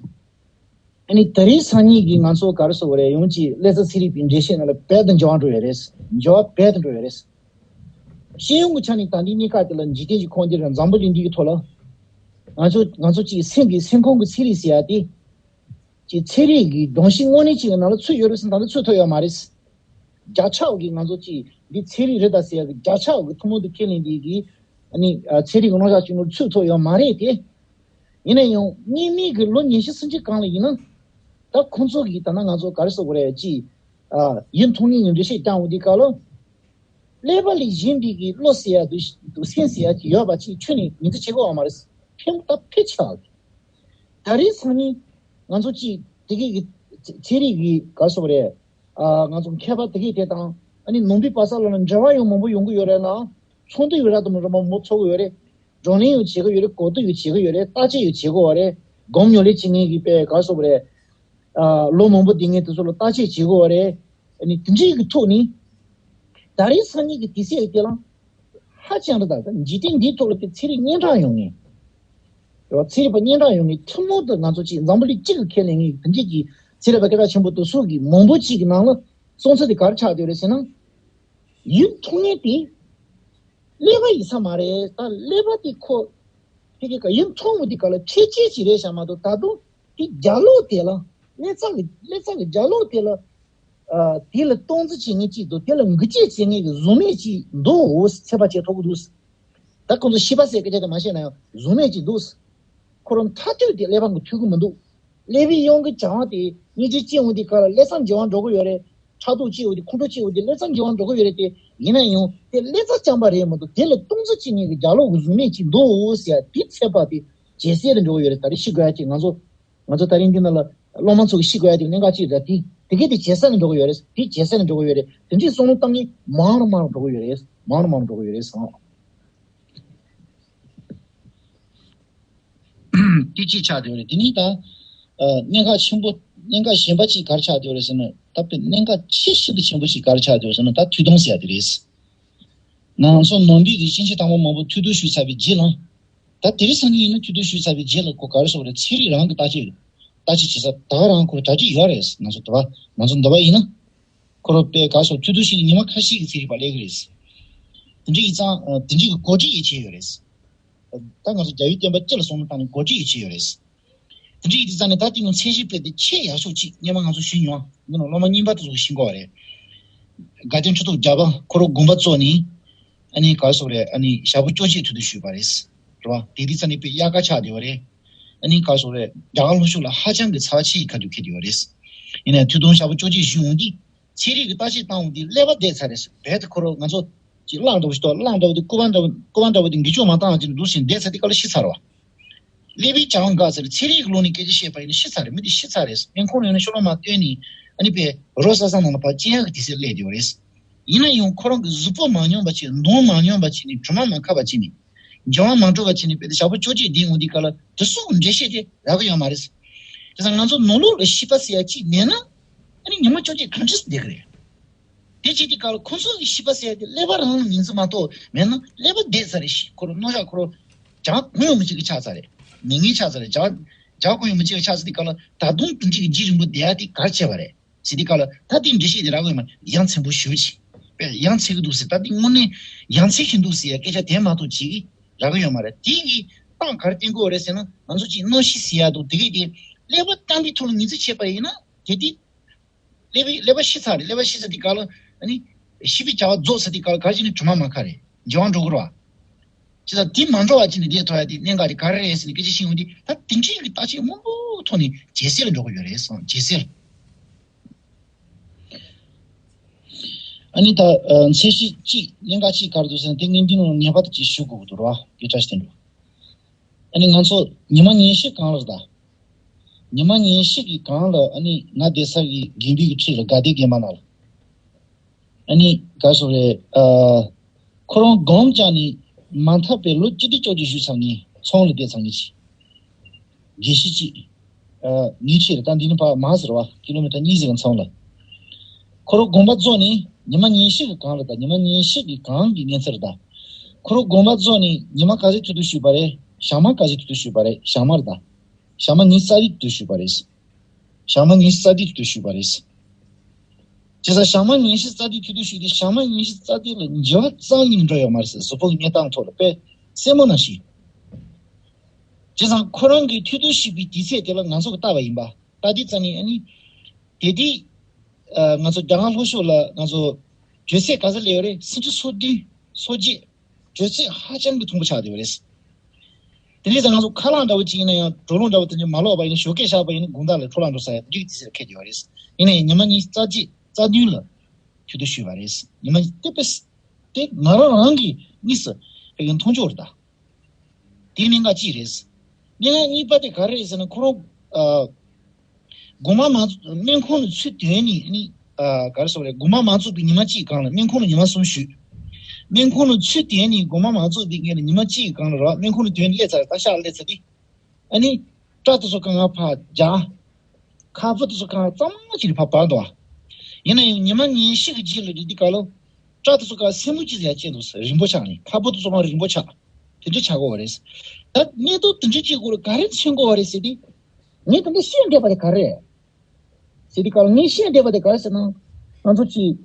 ཨ་ནི་ད་རེས་སང་ཉིན་གྱི་ང་ཚོ་ག་རེ་ཟེར་དགོས་རེད། ཡང་ཅིག་ཀླད་རྩ་ཚན་རིག་པའི་འགྲེལ་བཤད་ནང་ལ་རྦད་དེ་འགྱུར་བ་འགྲོ་ཡོད་རེད། འགྱུར་བ་རྦད་དེ་འགྲོ་ཡོད་རེད། སྤྱི་ཡོངས་ཀྱི་ཆ་ནས་ད་ལྟའི་གནས་སྐབས་དེ་ལ་འཇིག་རྟེན་གྱི་ཁོངས་འདི་ར་འཛམ་བུ་གླིང་འདི་གི་ཐོག་ལ། ང་ཚོ་ང་ཚོ་ཅིག་སེམས་ཀྱི་སེམས་ཁོང་གི་ཚན་རིག་ཟེར་ཡ་དེ། ཅིག་ཚན་རིག་གི་སྒྲོམ་གཞི་དངོས་གནས་ཅིག་གི་ནང་ལ་ཚུད་ཡོད་རེད་ཟེར་ན་ད་ལྟ་ཚུད་ཐུབ་ཡོད་མ་རེད། བརྒྱ་ཆ་བ་གི་ང་ཚོ་ཅིག་འདི་ཚན་རིག་རེད་ད་ཟེར་ཡ་གི་བརྒྱ་ཆ་བ་གི་ཐུན་མོང་དུ་ཁས་ལེན་འདི་གི་ཨ་ནི་ཚན་རིག་གི་རྣམ་གཞག་ཅིག་ནང་ཚུད་ཐུབ་ཡོད་མ་རེད་དེ། ཡིན་ན་ཡང་སྔོན་མའི་གི་ལོ་ཉི་ཤུ་སུམ་ཅུ་གོང་ལ་ཡིན་ན། ད་ཁོང་ཚོ་གིས་ད་ནང་ང་ཚོ་ག་རེ་ཟེར་དགོས་རེད་ཅིག་ཨ་ཡིད་མཐོང་མཁན་གྱི་འགྲེལ་བཤད་བཏང་འོང་དུས་སྐབས་ལ། ཀླད་པ་ལས་གཞན་པའི་གི་བློ་ཟེར་ཡ་དང་དང་སེམས་ཟེར་ཡ་ཅིག་ཡོད་པ་ཅིག་ཁྱོན་ནས་ངོས་འཛིན་བྱེད་དགོས་པ་མ་རེད། ཕན་པ་ད་ཕལ་ཆེ་བ་རེད། ད་རེས་སང་ཉིན་ང་ཚོ་ཅིག་དེ་གའི་གི་ཚན་རིག་གི་ག་རེ་ཟེར་དགོས་རེད། ཨ་ང་ཚོ་མཁས་པ་དེ་གའི་དེ་དང་ཨ་ནི་ནང་པའི་པ་སངས་ལ་ལ་འབྲེལ་བ་ཡང་མང་པོ་ཡོང་གི་ཡོད་རེད་ལ། ཚོགས་འདུ་ཡང་རབ་དང་རིམ་པ་མང་པོ་ཚོགས་ཀྱི་ཡོད་རེད། བགྲོ་གླེང་ཡང་བྱེད་ཀྱི་ཡོད་རེད། གོ་བསྡུར་ཡང་བྱེད་ཀྱི་ཡོད་རེད། བརྟག་དཔྱད་ཡང་བྱེད་ཀྱི་ཡོད་རེད། སྒོམ་ཉམས་ལེན་བྱེད་མཁན་གྱི་དཔེ་ག་རེ་ཟེར་དགོས་རེད། ཨ་ལོ་མང་པོ་བསྡད་མཁན་དེ་ཚོ་ལ་བརྟག་དཔྱད་བྱེད་དགོས་པ་རེད། ཨ་ནི་དེ་འདྲའི་གི་ཐོག་ནས་ད་རེས་སང་ཉིན་གྱི་དུས་ཚོད་དེ་ལ་ཧ་ཅང་རེད། ད་ལྟ་འཇིག་རྟེན་འདིའི་ཐོག་ལ་དེ་ཚན་རིག་སྙན་གྲགས་ཡོང་ངེས། རེད་བ། ཚན་རིག་པ་སྙན་གྲགས་ཡོང་ངེས་ཐུན་མོང་དུ་ང་ཚོ་ཅིག་འཛམ་བུ་གླིང་གཅིག་གི་ཁས་ལེན་ངེས་དེ་འདྲའི་གི་ཚན་རིག་པ་སྐད་གྲགས་ཆེན་པོ་དེ་ཚོ་གི་མང་པོ་ཅིག་གི་ནང་ལ་སོང་ཚུལ་དེ་ག་རེ་ཆགས་བསྡད་རེད་ཟེར་ན། ཡིད་མཐོང་མཁན་དེ་ཀླད་པ་ཡིན་ས་མ་རེད། ད་ཀླད་པ་དེ་ཁོ་ཕ་གི་ག་ཡིད་མཐོང་མི་དེ་ག་ལ་ཕལ་ཆེར་ཅིག་རེད་བཞག་མ་གཏོགས་ད་དུང་དེ་རྒྱབ་ལོགས་དེ་ལ་ཀླད་རྩ་གི་ཀླད་རྩ་གི་རྒྱབ་ལོགས་དེ་ལ་ཨ་དེ་ལ་སྟངས་འཛིན་བྱེད་མཁན་ཅིག་འདུག་དེ་ལ་འགུལ་སྐྱོད་བྱེད་མཁན་གི་གཟུགས་མེད་ཅིག་འདུག་འོ་ཚད་པ་བྱེད་ཐུབ་ཀྱི་འདུག་ད་ཁོང་ཚོ་ཤེས་པ་ཟེར་སྐད་ཆ་དེ་མ་བཤད་ན་ཡང་གཟུགས་མེད་ཅིག་འདུག་ཁོ་རང་མཐར་ཐུག་དེ་ཀླད་པ་གི་ཐུག་གི་མི་འདུག་ཀླད་པའི་དབྱངས་ཀྱི་བྱ་བ་དེ་སྙིང་རྗེ་སྐྱེ་འོང་དུས་སྐབས་ལ་ཀླད་རྩ་འགྱུར་བ་འགྲོ་གི་ཡོད་རེད། ཕྲག་དོག་སྐྱེ་འོང་དུས་ཁོང་ཁྲོ་སྐྱེ་འོང་དུས་ཀླད་རྩ་འགྱུར་བ་འགྲོ་གི་ཡོད་རེད་དེ། ཡིན་ན་ཡང་དེ་ཀླད་རྩ་རྐྱང་པ་རེད་མ་གཏོགས་དེ་ལ་སྟངས་འཛིན་བྱེད་མཁན་གྱི་རྒྱབ་ལོགས་ཀྱི་གཟུགས་མེད་ཅིག་འདུག་ཟེར་ཡ་དེ་ཚད་པ་དེ་ཇེ་གསལ་དུ་འགྲོ་གི་ཡོད་རེད། ད་རེས་ཤེས་དགོས་ཡ་ཅིག་ང་ཚོ་ང་ཚོ་ད་རིང་འདི་ནང་ལ་སློབ་མ་ཚོ་གིས་ཤེས་དགོས་ཡ་དེ་གནད་འགག་ཅིག་རེད། དེ་དེ་གས་དེ་ཇེ་གསལ་དུ་འགྲོ་གི་ཡོད་རེད། དེ་ཇེ་གསལ་དུ་འགྲོ་གི་ཡོད་རེད། དེ་འདྲའི་བསམ་བློ་བཏང་མཁན་མང་རུ་མང་རུ་འགྲོ་གི་ཡོད་རེད། མང་རུ་མང་རུ་འགྲོ་གི་ཡོད་རེད་ཟེར། དེ་གཅིག་ཆགས་བསྡད་ཡོད་རེད། དེ་ནས་ད་ཨ་གནད་འགག་ཆེན་པོ་གནད་འགག་གཞན་པ་གཅིག་ག་རེ་ཆགས་བསྡད་ཡོད་རེད་ཟེར་ན། ད་དཔེ་གནད་འགག་ཆེས་ཤིན་ཏུ་ཆེན་པོ་ཞིག་ག་རེ་ཆགས་བསྡད་ཡོད་ཟེར་ན། ད་ཐོས་དོན་ཟེར་ཡ་དེ་རེད། ང་ཚོ་ནང་པའི་གི་སྐྱེས་ཆེན་དམ་པ་མང་པོ་ཐོས་དོན་ཞུས་ཚར་བའི་རྗེས་ལ། ད་དེ་རིང་སང་ཉིན་ཡིན་ན་ཐོས་དོན་ཞུས་ཚར་བའི་རྗེས་ལ་ཁོ་ག་རེ་ཟེར་དགོས་རེད། ཚན་རིག་རང་གི་བརྟག་དཔྱད་བརྟག་དཔྱད་བྱེད་ས་ད་ག་རང་ཁོ་གྲ་སྒྲིག་ཡོད་རེད། ང་ཚོ་འདི་པ་ང་ཚོ་འདི་པ་ཡིན་ན། ཁོ་རང་དཔེ་ག་རེ་ཟེར་ཐོས་དོན་ཞུས་ནས་ཉི་མ་ཁ་ཤས་ཀྱི་ཚན་རིག་པ་སླེབས་ཀྱི་རེད། དེ་འདྲ་ཡིན་ཙང་དེ་འདྲའི་གི་གོ་སྒྲིག་ཡང་བྱས་ཡོད་རེད། ད་ང་ཚོ་རྒྱལ་བའི་བསྟན་པ་སྤྱི་ལ་བསམ་བློ་བཏང་ནས་གོ་སྒྲིག་ཡང་བྱས་ཡོད་རེད། དེ་འདྲ་ཡིན་དུས་ཙང་ནས་ད་དེ་ཡང་ཚད་གཞི་དཔེ་དེ་ཆེས་ཡག་ཤོས་གཅིག་སྔོན་མ་ང་ཚོ་ཞུས་མྱོང་། འདི་ནང་སློབ་མ་རྙིང་པ་དེ་ཚོ་ཤེས་དགོས་པ་རེད། དགའ་ལྡན་ཁྲི་ཐོག་རྒྱལ་པོ་ཁོ་རང་དགོངས་པ་རྫོགས་ནས། ཨ་ནི་ག་རེ་ཟེར་དགོས་རེད། ཨ་ནི་ཞག་པོ་བཅོ་བརྒྱད་ཐུགས་དམ་བཞུགས་པ་རེད། རེད་བ། དེ་དུས་ཙང་ནས་དཔེ་དབྱར་ཁ་ཆགས་བསྡད་པ་རེད། ཨ་ནི་ག་རེ་ཟེར་དགོས་རེད། རྒྱ་གར་ལྷོ་ཕྱོགས་ལ་ཧ་ཅང་གི་ཚ་བ་ཆེ་ཡི་ཁ་ཐུག་འཁེལ་བསྡད་པ་རེད། ཡིན་ནའི་ཐུགས་དམ་ཞག་པོ་བཅོ་བརྒྱད་བཞུགས་འོང་དུས། ཚན་རིག་གི་བརྟག་དཔྱད་བཏང་འོང་དུས་ཀླད་པ་བདེ་ཚར་རེད། རྦད་དེ་ཁོ་རང་ང་ཚོ་གི་གླང་འདྲ་བོ་ཞིག་འདུག་གླང་འདྲ་བོ་དེ་སྐུད་པ་འདྲ་བོ་སྐུད་པ་འདྲ་བོ་དེ་འགུལ་སྐྱོད་མ་བཏང་བ་ཅིག་འདུག་ཟེར་བསྡད་ཚར་དུས་སྐབས་ལ་ཤི་ཚར་བ། ཀླད་པའི་བྱ་བ་འགག་ཚར། ཚན་རིག་གི་ལོ་ནས་སྐད་ཆ་བཤད་པ་ཡིན་ན་ཤི་ཚར་རེད། མི་དེ་ཤི་ཚར་རེད། སྨན་ཁང་ནང་ཡོད་ན་ཤོ་ལོ་མ་བཏོན་ནས་ཨ་ནི་དཔེ་རོ་ས་ས་ནང་ལ་ཕར་སྐྱེལ་ཡག་གི་དུས་ཚོད་སླེབས་བསྡད་པ་རེད། ཡིན་ན་ཡང་ཁོ་རང་གི་གཟུགས་པོ་མ་སྙོམས་པ་བྱས། གདོང་མ་སྙོམས་པ་བྱས་ནས་གྲིབ་མ་མ་ཁ་བ་བྱས་ནས། འགྱུར་བ་མ་འགྲོ་བ་བྱས་ནས་དཔེ་དེ་ཞག་པོ་བཅོ་བརྒྱད་བསྡད་འོང་དུས་སྐབས་ལ་དེ་ཚོ་གི་འགྲེལ་བཤད་དེ་རག་གི་ཡོད་མ་རེད། དེ་ཙང་ང་ཚོ་ནང་ལོགས་ལ་ཤི་པ་ཟེར་ཡ་གཅིག་མེད་ན། ཨ་ནི་ཉི་མ་བཅོ་བརྒྱད་གང་འདྲ་སེ་བསྡད་གི་རེད། དེ་བྱེད་དུས་སྐབས་ལ་ཁོང་ཚོ་གི་ཤི་པ་ཟེར་ཡ་དེ་ཀླད་པ་རང་ལ་ངོས་འཛིན་མ་གཏོགས་མེད་ན། ཀླད་པ་བདེ་ཚར་རེད། ཤི་ཁོ་རང་རྣོ་ཤག་ཁོ་རང་རྒྱག་གོ་ཡོང་མི་བྱེད་གི་ཆགས་ཚར་རེད། མི་ངན་ཆགས་ཚར་རེད། རྒྱག་རྒྱག་གོ་ཡོང་མི་བྱེད་གི་ཆགས་ཚར་དུས་སྐབས་ལ་ད་དུང་དེ་འདྲའི་གི་རྒྱུན་རིང་པོ་བསྡད་ཡ་དེ་ག་རེ་བྱས་པ་རེད་ཟེར་དུས་སྐབས་ལ། ད་དེ་འགྲེལ་བཤད་དེ་རག་གི་ཡོད་མ་རེད། ཡ་མཚན་པོ་ཞེ་པོ་ཅིག་དཔེ་ཡ་མཚན་གི་འདུག་ཟེར། ད་དེ་དངོས་གནས་ཡ་མཚན་ཞིག་འདུག་ཟེར་ཡ་སྐད་ཆ་དེ་མ་གཏོགས་ཅིག་རག་གི་ཡོད་མ་རེད། དེ་གི་རྟགས་ག་རེ་བསྟན་གི་ཡོད་རེད་ཟེར་ན། ང་ཚོ་གཅིག་རྣམ་ཤེས་ཟེར་ཡ་འདུག་དེ་གི་དེ་ཀླད་པ་གཏམ་གྱི་ཐོག་ལ་ངོས་འཛིན་བྱས་པ་ཡིན་ན་དེ་དེ། ཀླད་པའི་ཀླད་པ་ཤི་ཚར་རེད། ཀླད་པ་ཤི་ཚར་དུས་སྐབས་ལ་ཨ་ནི་ཤི་བའི་བྱ་བ་རྫོགས་ཚར་དུས་སྐབས་ལ་ག་རེ་བྱས་ནས་གྲིབ་མ་མ་ཁ་རེད། འགྱུར་བ་འགྲོ་གི་རེད་བ། བྱས་ཙང་དེ་མ་འགྲོ་བ་བྱས་ནས་བསྡད་ཐུབ་ཡ་དེ་གནད་འགག་དེ་ག་རེ་རེད་ཟེར་ནས་སྐད་ཆ་བཤད་ཡོང་དུས། ད་དེ་འདྲའི་གི་བརྟག་དཔྱད་མང་པོ་ཐོག་ནས་ཇེ་གསལ་ལ་འགྲོ་གི་ཡོད་རེད་གསུངས། ཇེ་གསལ། ཨ་ནི་ད་ཨ་ཚད་གཞི་གཅིག་གནད་འགག་གཅིག་ག་རེ་འདུག་ཟེར་ན། དེ་ངས་འདི་ནང་ངེས་པར་དུ་ཅིག་ཞུ་དགོས་ཀྱི་འདུག་རེད་བ། སྐད་ཆ་ཞིག་དེ་འདུག་ཨ་ནི་ང་ཚོ་ཉི་མ་ཉིན་ཤས་གང་ལ་ད། ཉི་མ་ཉིན་ཤས་ཀྱི་གང་ལ་ཨ་ནི་ང་བསྡད་ས་གི་དགོན་པའི་གི་འཁྲིས་ལ་དགའ་ལྡན་དགོན་པ་ནང་ལ། ཨ་ནི་ག་རེ་ཟེར་དགོས་རེད། ཨ་ཁོ་རང་སྒོམ་རྒྱག་ནས་མ་འཐབ་པའི་ལོ་བཅུ་དྲུག་བཅོ་བརྒྱད་བཞུགས་ཚར་མཁན། ཚོང་ལ་བསྡད་ཚར་མཁན་ཅིག་དགེ་བཤེས་གཅིག་ཨ་ངའི་ཆེད་ལ། ད་འདི་ནས་ཕར་མར་ཟེར་བ་ཀི་ལོ་མི་ཊར་གཉིས་ཟིན་ཚང་ལ། ཁོ་རང་དགོངས་པ་རྫོགས་ནས་ཉི་མ་ཉིན་ཤས་ཀྱི་གང་ལ། ད་ཉི་མ་ཉིན་ཤས་ཀྱི་གང་གི་གནས་ཚུལ་རེད་ད། ཁོ་རང་དགོངས་པ་རྫོགས་ནས་ཉི་མ་ག་ཚོད་ཐུགས་དམ་བཞུགས་པ་རེད། ཞག་མ་ག་ཚོད་ཐུགས་དམ་བཞུགས་པ་རེད། ཞག་མ་རེད་ད། ཞག་མ་ཉི་ཤུ་རྩ་བདུན་ཐུགས་དམ་བཞུགས་པ་རེད། ཞག་མ་ཉི་ཤུ་རྩ་བདུན་ཐུགས་དམ་བཞུགས་པ་རེད། བྱས་ཙང་ཞག་མ་ཉི་ཤུ་རྩ་བདུན་ཐུགས་དམ་བཞུགས་དུས་ཞག་མ་ཉི་ཤུ་རྩ་བདུན་ལ་འགྱུར་བ་རྩ་བ་ཉིད་ནས་འགྲོ་ཡོད་མ་རེད་ཟེར། གཟུགས་པོ་གི་གནས་སྟངས་ཐོག་ལ་དཔེ་སེན་མོ་ནང་བཞིན། བྱས་ཙང་ཁོ་རང་གི་ཐུགས་དམ་བཞུགས་པའི་དུས་ཚོད་དེ་ལ་ང་ཚོ་གིས་བལྟས་པ་ཡིན་པ། ད་དེ་ཙམ་ནས་ཨ་ནི་དེ་དུས་ཨ་ང་ཚོ་རྒྱ་གར་ལྷོ་ཕྱོགས་ལ་ང་ཚོ་དྲོད་ཚད་ག་ཚོད་སླེབས་ཡོད་རེད། སུམ་ཅུ་སོ་བདུན་སོ་བརྒྱད། དྲོད་ཚད་ཧ་ཅང་གི་མཐོན་པོ་ཆགས་བསྡད་ཡོད་རེད། དེ་འདྲ་ཙང་ང་ཚོ་ཁ་ལག་འདྲ་བོ་ཅིག་ཡིན་ན་ཡང་། གྲོ་ལོང་འདྲ་བོ་དེ་འདྲ་མ་ལོག་པ་ཡིན་ན། ཞོགས་ཀས་བཞག་པ་ཡིན་ན་དགོང་དག་ལ་འཕྲོ་བརླག་འགྲོ་ས་ཡ་འདི་གི་དུས་ཚོད་ལ་འཁེལ་བསྡད་ཡོད་རེད། ཡིན་ན་ཡང་ཉི་མ་ཉི་ཤུ་རྩ་གཅིག་རྩ་བདུན་ལ་ཐུགས་དམ་བཞུགས་པ་རེད། ཉི་མ་དེ་དཔེ་དེ་ང་རང་རང་གིས་དངོས་སུ་དཔེ་མཐོང་ཆོག་རེད་ད། དེ་གནད་འགག་གཅིག་རེད། གནད་འགག་གཉིས་པ་དེ་ག་རེ་རེད་ཟེར་ན། ཁོ་རང་ཨ་དགོང་མོ་མ་སྨན་ཁང་ནས་ཚུར་ཐོན་ནས་ནི། ཨ་ག་རེ་ཟེར་དགོས་རེད། དགོང་མོ་མ་རྫོགས་པའི་ཉི་མ་གཅིག་གང་ལ་སྨན་ཁང་ནས་ཉི་མ་གསུམ་བཞུགས། སྨན་ཁང་ནས་ཚུར་ཐོན་ནས་དགོང་མོ་མ་རྫོགས་པའི་སྔོན་ལ་ཉི་མ་གཅིག་གང་ལ་ར་སྨན་ཁང་ནས་ཐོན་སླེབས་ཚར། ད་ཤག་སླེབས་ཚར་དུས། ཨ་ནི་སྐྲ་དེ་ཚོ་གང་ག་ཕར་རྒྱག་ཁ་སྤུ་དེ་ཚོ་གང་ག་གཙང་མ་བྱས་ནས་ཕར་སྦར་འདུག་ཨ། ཡིན་ན་ཡང་ཉི་མ་ཉིན་ཤས་ཀྱི་རྗེས་ལ་རེད། དེ་ག་ལ་སྐྲ་དེ་ཚོ་གང་ག་སེན་མོ་གཅིག་ཙམ་ཡར་བཅད་འདུག་ཟེར། རིང་པོ་ཆགས་ནས། ཁ་སྤུ་དེ་ཚོ་མར་རིང་པོ་ཆགས། དེ་འདྲ་ཆགས་ཀྱི་ཡོད་རེད། ད་གནད་དོན་དེ་འདྲ་ཅིག་སྐོར་ལ་ག་རེ་མཚོན་གྱི་ཡོད་རེད་ཟེར་དུས། ངས་དེ་འདྲ་བཤད་བསྡད་པ་དེ་ག་རེ་རེད་ཟེར་དུས་སྐབས་ལ། ངས་བཤད་བསྡད་པ་དེ་ག་རེ་ཟེར་ན། ང་ཚོ་གཅིག་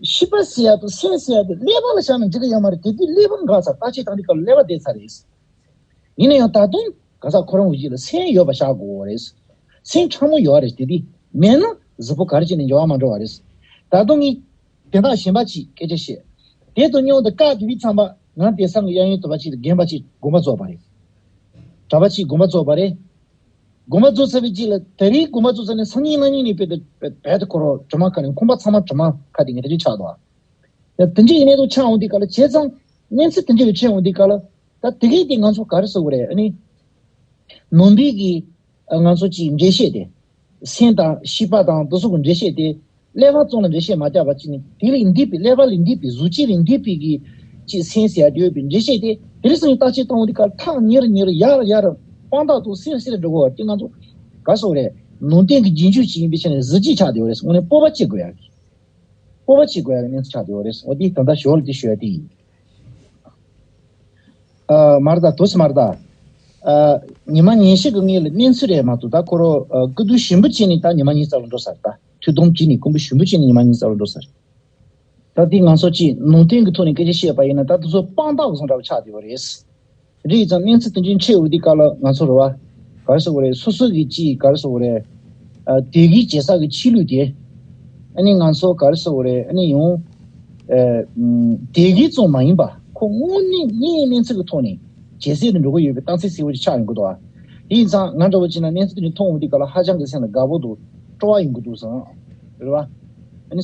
ཤི་པ་ཟེར་ཡ་དང་སེམས་ཟེར་ཡ་དེ་ཀླད་པ་ལ་བཞག་ན་འགྲིག་གི་ཡོད་མ་རེད། དེ་དུས་ཀླད་པ་འགག་ཚར། བརྟག་དཔྱད་བཏང་དུས་སྐབས་ལ་ཀླད་པ་བདེ་ཚར་རེད། ཡིན་ན་ཡང་ད་དུང་ག་ས་ཁོ་རང་གི་རྗེས་ལ་སེམས་ཡོད་པ་བཞག་དགོས་རེད། སེམས་ཕྲ་མོ་ཡོད་རེད། དེ་དུས་མེད་ན་གཟུགས་པོ་ག་རེ་བྱས་ནས་འགྱུར་བ་མ་འགྲོ་བ་རེད། ད་དུང་ངས་དོན་དག་གཞན་པ་ཅིག་སྐད་ཆ་བཤད། དེ་དང་མཉམ་དུ་སྐབས་དེ་དུས་ཙམ་པ་ང་དེང་སང་གི་གཡས་གཡོན་དུ་བ་ཅིག་ལ་རྒན་པ་ཅིག་དགོངས་པ་རྫོགས་པ་རེད། གྲྭ་པ་ཅིག་དགོངས་པ་རྫོགས་པ་རེད། དགོངས་པ་རྫོགས་ཚར་བའི་རྗེས་ལ་དེ་རིང་དགོངས་པ་རྫོགས་ཚར་ནས་སང་ཉིན་གནངས་ཉིན་ནས་དཔེ་དེ་རྦད་དེ་ཁོ་རང་གྲིབ་མ་ཁ་ནས་ཁང་པ་ཚང་མ་གྲིབ་མ་ཁ་དེ་ངས་དེ་འདྲ་ཆགས་འདུག་ཨ། ཡང་དེ་འདྲའི་གནས་ཚུལ་ཆགས་འོང་དུས་སྐབས་ལ། བྱས་ཙང་གནས་ཚུལ་དེ་འདྲ་ལ་ཆགས་འོང་དུས་སྐབས་ལ། ད་དེ་གས་དེ་ང་ཚོ་ག་རེ་ཟེར་དགོས་རེད། ཨ་ནི་ནང་པའི་གི་ང་ཚོ་གི་འགྲེལ་བཤད་དེ། སེམས་དང་ཤེས་པ་དང་དེ་ཚོ་གི་འགྲེལ་བཤད་དེ། ཀླད་པ་ཙམ་ལ་འགྲེལ་བཤད་མ་རྒྱག་པ་བྱས་ནས། དེ་ལས་འདས་པའི། ཀླད་པ་ལས་འདས་པའི། གཟུགས་ཅན་ལས་འདས་པའི་གི་ཅིག་སེམས་ཟེར་ཡ་དེ་ཡོད་པའི་འགྲེལ་བཤད་དེ། དེ་རིང་སང་ཉིན་བརྟག་དཔྱད་བཏང་འོང་དུས་སྐབས་ལ་ཐག་ཉེ་རུ་ཉེ་རུ། ཡར་རུ་ཡར་རུ། དཔང་རྟགས་ཐོག་སེར་སེར་འགྲོ་གི་ཡོད་དེ། ང་ཚོ་ག་རེ་ཟེར་དགོས་རེད། ནང་བསྟན་གྱི་རྒྱུན་སྤྱོད་ཅིག་ཡིན་པའི་ཆ་ནས་གཟི་བརྗིད་ཆགས་བསྡད་ཡོད་རེད། དངོས་གནས་སྤོབས་པ་སྐྱེ་དགོས་ཡ། སྤོབས་པ་སྐྱེ་དགོས་ཡ་གི་གནས་ཚུལ་ཆགས་བསྡད་ཡོད་རེད། འོ་དེ་ད་ལྟ་ཞོར་ལ་དེ་ཞུ་ཡ་དེ་ཡིན། ཨ་མ་རེད་ད། དུས་མ་རེད་ད། ཨ་ཉི་མ་ཉིན་ཤས་ཀྱི་སྔོན་ལ་གནས་ཚུལ་རེད་མ་གཏོགས། ད་ཁོ་རང་ཨ་སྐུ་མདུན་ཞུ་འབུལ་བྱས་ནས་ད་ཉི་མ་ཉིན་རྩ་ལ་འགྲོ་ཚར། ད་ཐུགས་དམ་བྱས་ནས་སྐུ་མདུན་ཞུ་འབུལ་བྱས་ནས་ཉི་མ་ཉིན་རྩ་ལ་འགྲོ་ཚར། ད་དེ་ང་ཚོ་གཅིག་ནང་བསྟན་གྱི་ཐོག་ནས་སྐད་ཆ་བཤད་པ་ཡིན་ན། ད་དེ་ཚོ་དཔང་རྟགས་བཟོ་འདྲ་བ་ཆགས་བསྡད་པ་རེད། རེད། ཙང་གནས་ཚུལ་དེ་འདྲ་འཕྲད་འོང་དུས་སྐབས་ལ་ང་ཚོ་རེད་བ། ག་རེ་ཟེར་དགོས་རེད། སོ་སོ་གི་ཅིག་ག་རེ་ཟེར་དགོས་རེད། ཨ་དེ་གའི་བྱེད་ས་གི་ཆོས་ལུགས་དེ། ཨ་ནི་ང་ཚོ་ག་རེ་ཟེར་དགོས་རེད། ཨ་ནི་ཡང་། ཨ་ཨམ་དེ་གའི་ཙམ་མ་ཡིན་པ་ཁོ་དངོས་གནས་གནས་གནས་ཚུལ་གྱི་ཐོག་ནས་རྒྱལ་སྲས་དུ་འགྲོ་གི་ཡོད་པའི་རྟགས་མཚན་གསལ་པོ་ཅིག་ཆགས་ཡོང་གི་འདུག་ཨ། དེ་ཡིན་ཙང་ང་འདྲ་བོ་བྱས་ན་གནས་ཚུལ་དེ་འདྲ་མཐོང་འོང་དུས་སྐབས་ལ་ཧ་ཅང་གི་སེམས་ལ་དགའ་པོ་འདུག་སྤྲོ་བ་ཡོང་གི་འདུག་བསམ། རེད་བ། ཨ་ནི་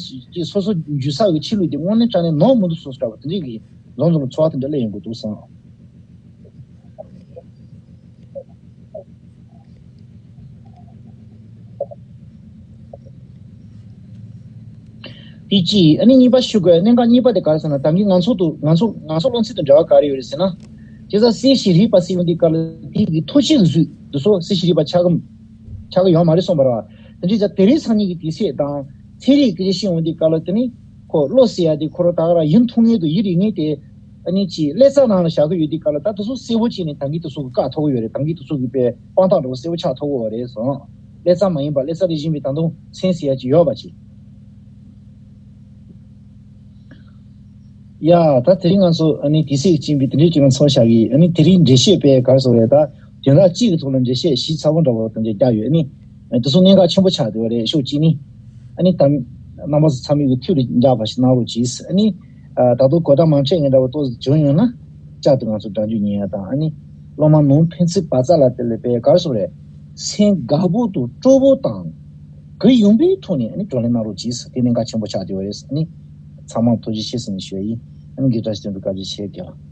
སོ་སོ་འཇུ་ས་གི་ཆོས་ལུགས་དེ་དངོས་གནས་དྲང་གནས་ནོར་མི་འདུག་བཟོ་འདྲ་བ་དེ་འདྲའི་གི་ལོ་ཚོད་ལ་ཚོར་བ་དེ་འདྲ་སླེབས་ཡོང་གི་འདུག་བསམ། དེ་གཅིག་ཨ་ནི་གཉིས་པ་ཞུ་དགོས་གནད་འགག་གཉིས་པ་དེ་ག་རེ་ཟེར་ན། ད་གིན་ང་ཚོ་དུ་ང་ཚོ་ང་ཚོ་སློབ་ཚན་དང་འབྲེལ་བ་ག་རེ་ཡོད་རེད་ཟེར་ན། དེ་ཚ་སྲིད་ཞི་རིག་པ་ཟེར་ཡོང་དུས་སྐབས་ལ་དེ་གི་ཐུགས་ཆེ་གི་བཟོས་དུ་སོ་སྲིད་ཞི་རིག་པ་ཆགས་གི་ཆགས་གི་ཡོད་མ་རེད་གསུངས་པ་རེད་བ། དེ་འདྲའི་ཚ་དེ་རིང་སང་ཉིན་གི་དུས་ཚོད་དང་ཚན་རིག་སྐད་ཆ་བཤད་ཡོང་དུས་སྐབས་ལ་དེ་ནི་ཁོ་བློ་ཟེར་ཡ་དེ་ཁོ་རང་ད་ག་རང་ཡིད་མཐུན་ངེས་དུ་ཡིད་རིག་ངེས་དེ། ཨ་ནི་ཅིག་ཀླད་རྩ་ནང་ལ་བཞག་གི་ཡོད་དུས་སྐབས་ལ་ད་དུ་སུ་གསལ་པོ་བྱས་ནས་ད་གིན་དུ་སུ་གི་བཀག་ཐོག་གི་ཡོད་རེད། ད་གིན་དུ་སུ་གི་པའི་དཔང་རྟགས་འདྲ་བོ་གསལ་པོ་ཆགས་ཐོག་གི་ཡོད་རེད་སོང་། ཀླད་རྩ་མ་ཡིན་པ་ཀླད་རྩ་རེ་བཞིན་པའི་ད་དུང་མཚན་ཟེར་ཡ་ཅིག་ཡོད་པ་ཅིག་ཡ་ད་དེ་རིང་ང་ཚོ་ཨ་ནི་དུས་ཚོད་ཀྱིས་བཅིངས་པའི་དེ་འདྲའི་ཅིག་ལ་ཚོར་བཞག་གི། ཨ་ནི་དེ་རིང་འགྲེལ་བཤད་པས་ག་རེ་ཟེར་རེད། ད་དོན་དག་གཅིག་གི་ཐོག་ལ་འགྲེལ་བཤད་ཞིབ་ཚགས་པོ་འདྲ་བོ་དེ་འདྲ་བརྒྱབ་ཡོད། ཨ་ནི་དེ་ཚོ་གནད་འགག་ཆེན་པོ་ཆགས་བསྡད་པ་རེད། ཕྱོགས་གཅིག་ནི་ཨ་ནི་ད་རྣམ་པ་ཚོ་ཚང་མས་ཀྱི་ཐུགས་ལ་འཇགས་པ་ཞིག་གནང་རོགས་གྱིས། ཨ་ནི་ད་དུང་གོ་བརྡ་མང་ཆེ་ངས་འདྲ་བོ་ཏོག་ཙམ་བྱུང་ཡོད་ན་བསྐྱར་དུ་ང་ཚོ་སྒྲ་འཇུག་ཉན་ཡ་དང་། ཨ་ནི་སློབ་མ་ནང་ཕན་ཚུན་བར་མཚམས་ལ་དེ་ལས་པས་ག་རེ་ཟེར་རེད། སེམས་དགའ་པོ་དང་སྤྲོ་པོ་དང་གུ་ཡངས་པོའི་ཐོག་ནས་ཨ་ནི་བགྲོ་གླེང་གནང་རོགས་གྱིས། དེ་གནད་འགག་ཆེན་པོ་ཆགས་བསྡད་པ་རེད། ཨ་ནི་ཚང་མ་ཐུགས་རྗེ་ཆེ་ཟེར་ནས་ཞུ་ཡ་ཡིན། ཨ་ནི་འགྲིག་འདྲ་ཞིག་དོན་དུ་བཀའ་དྲིན་ཆེ་རྒན་ལགས།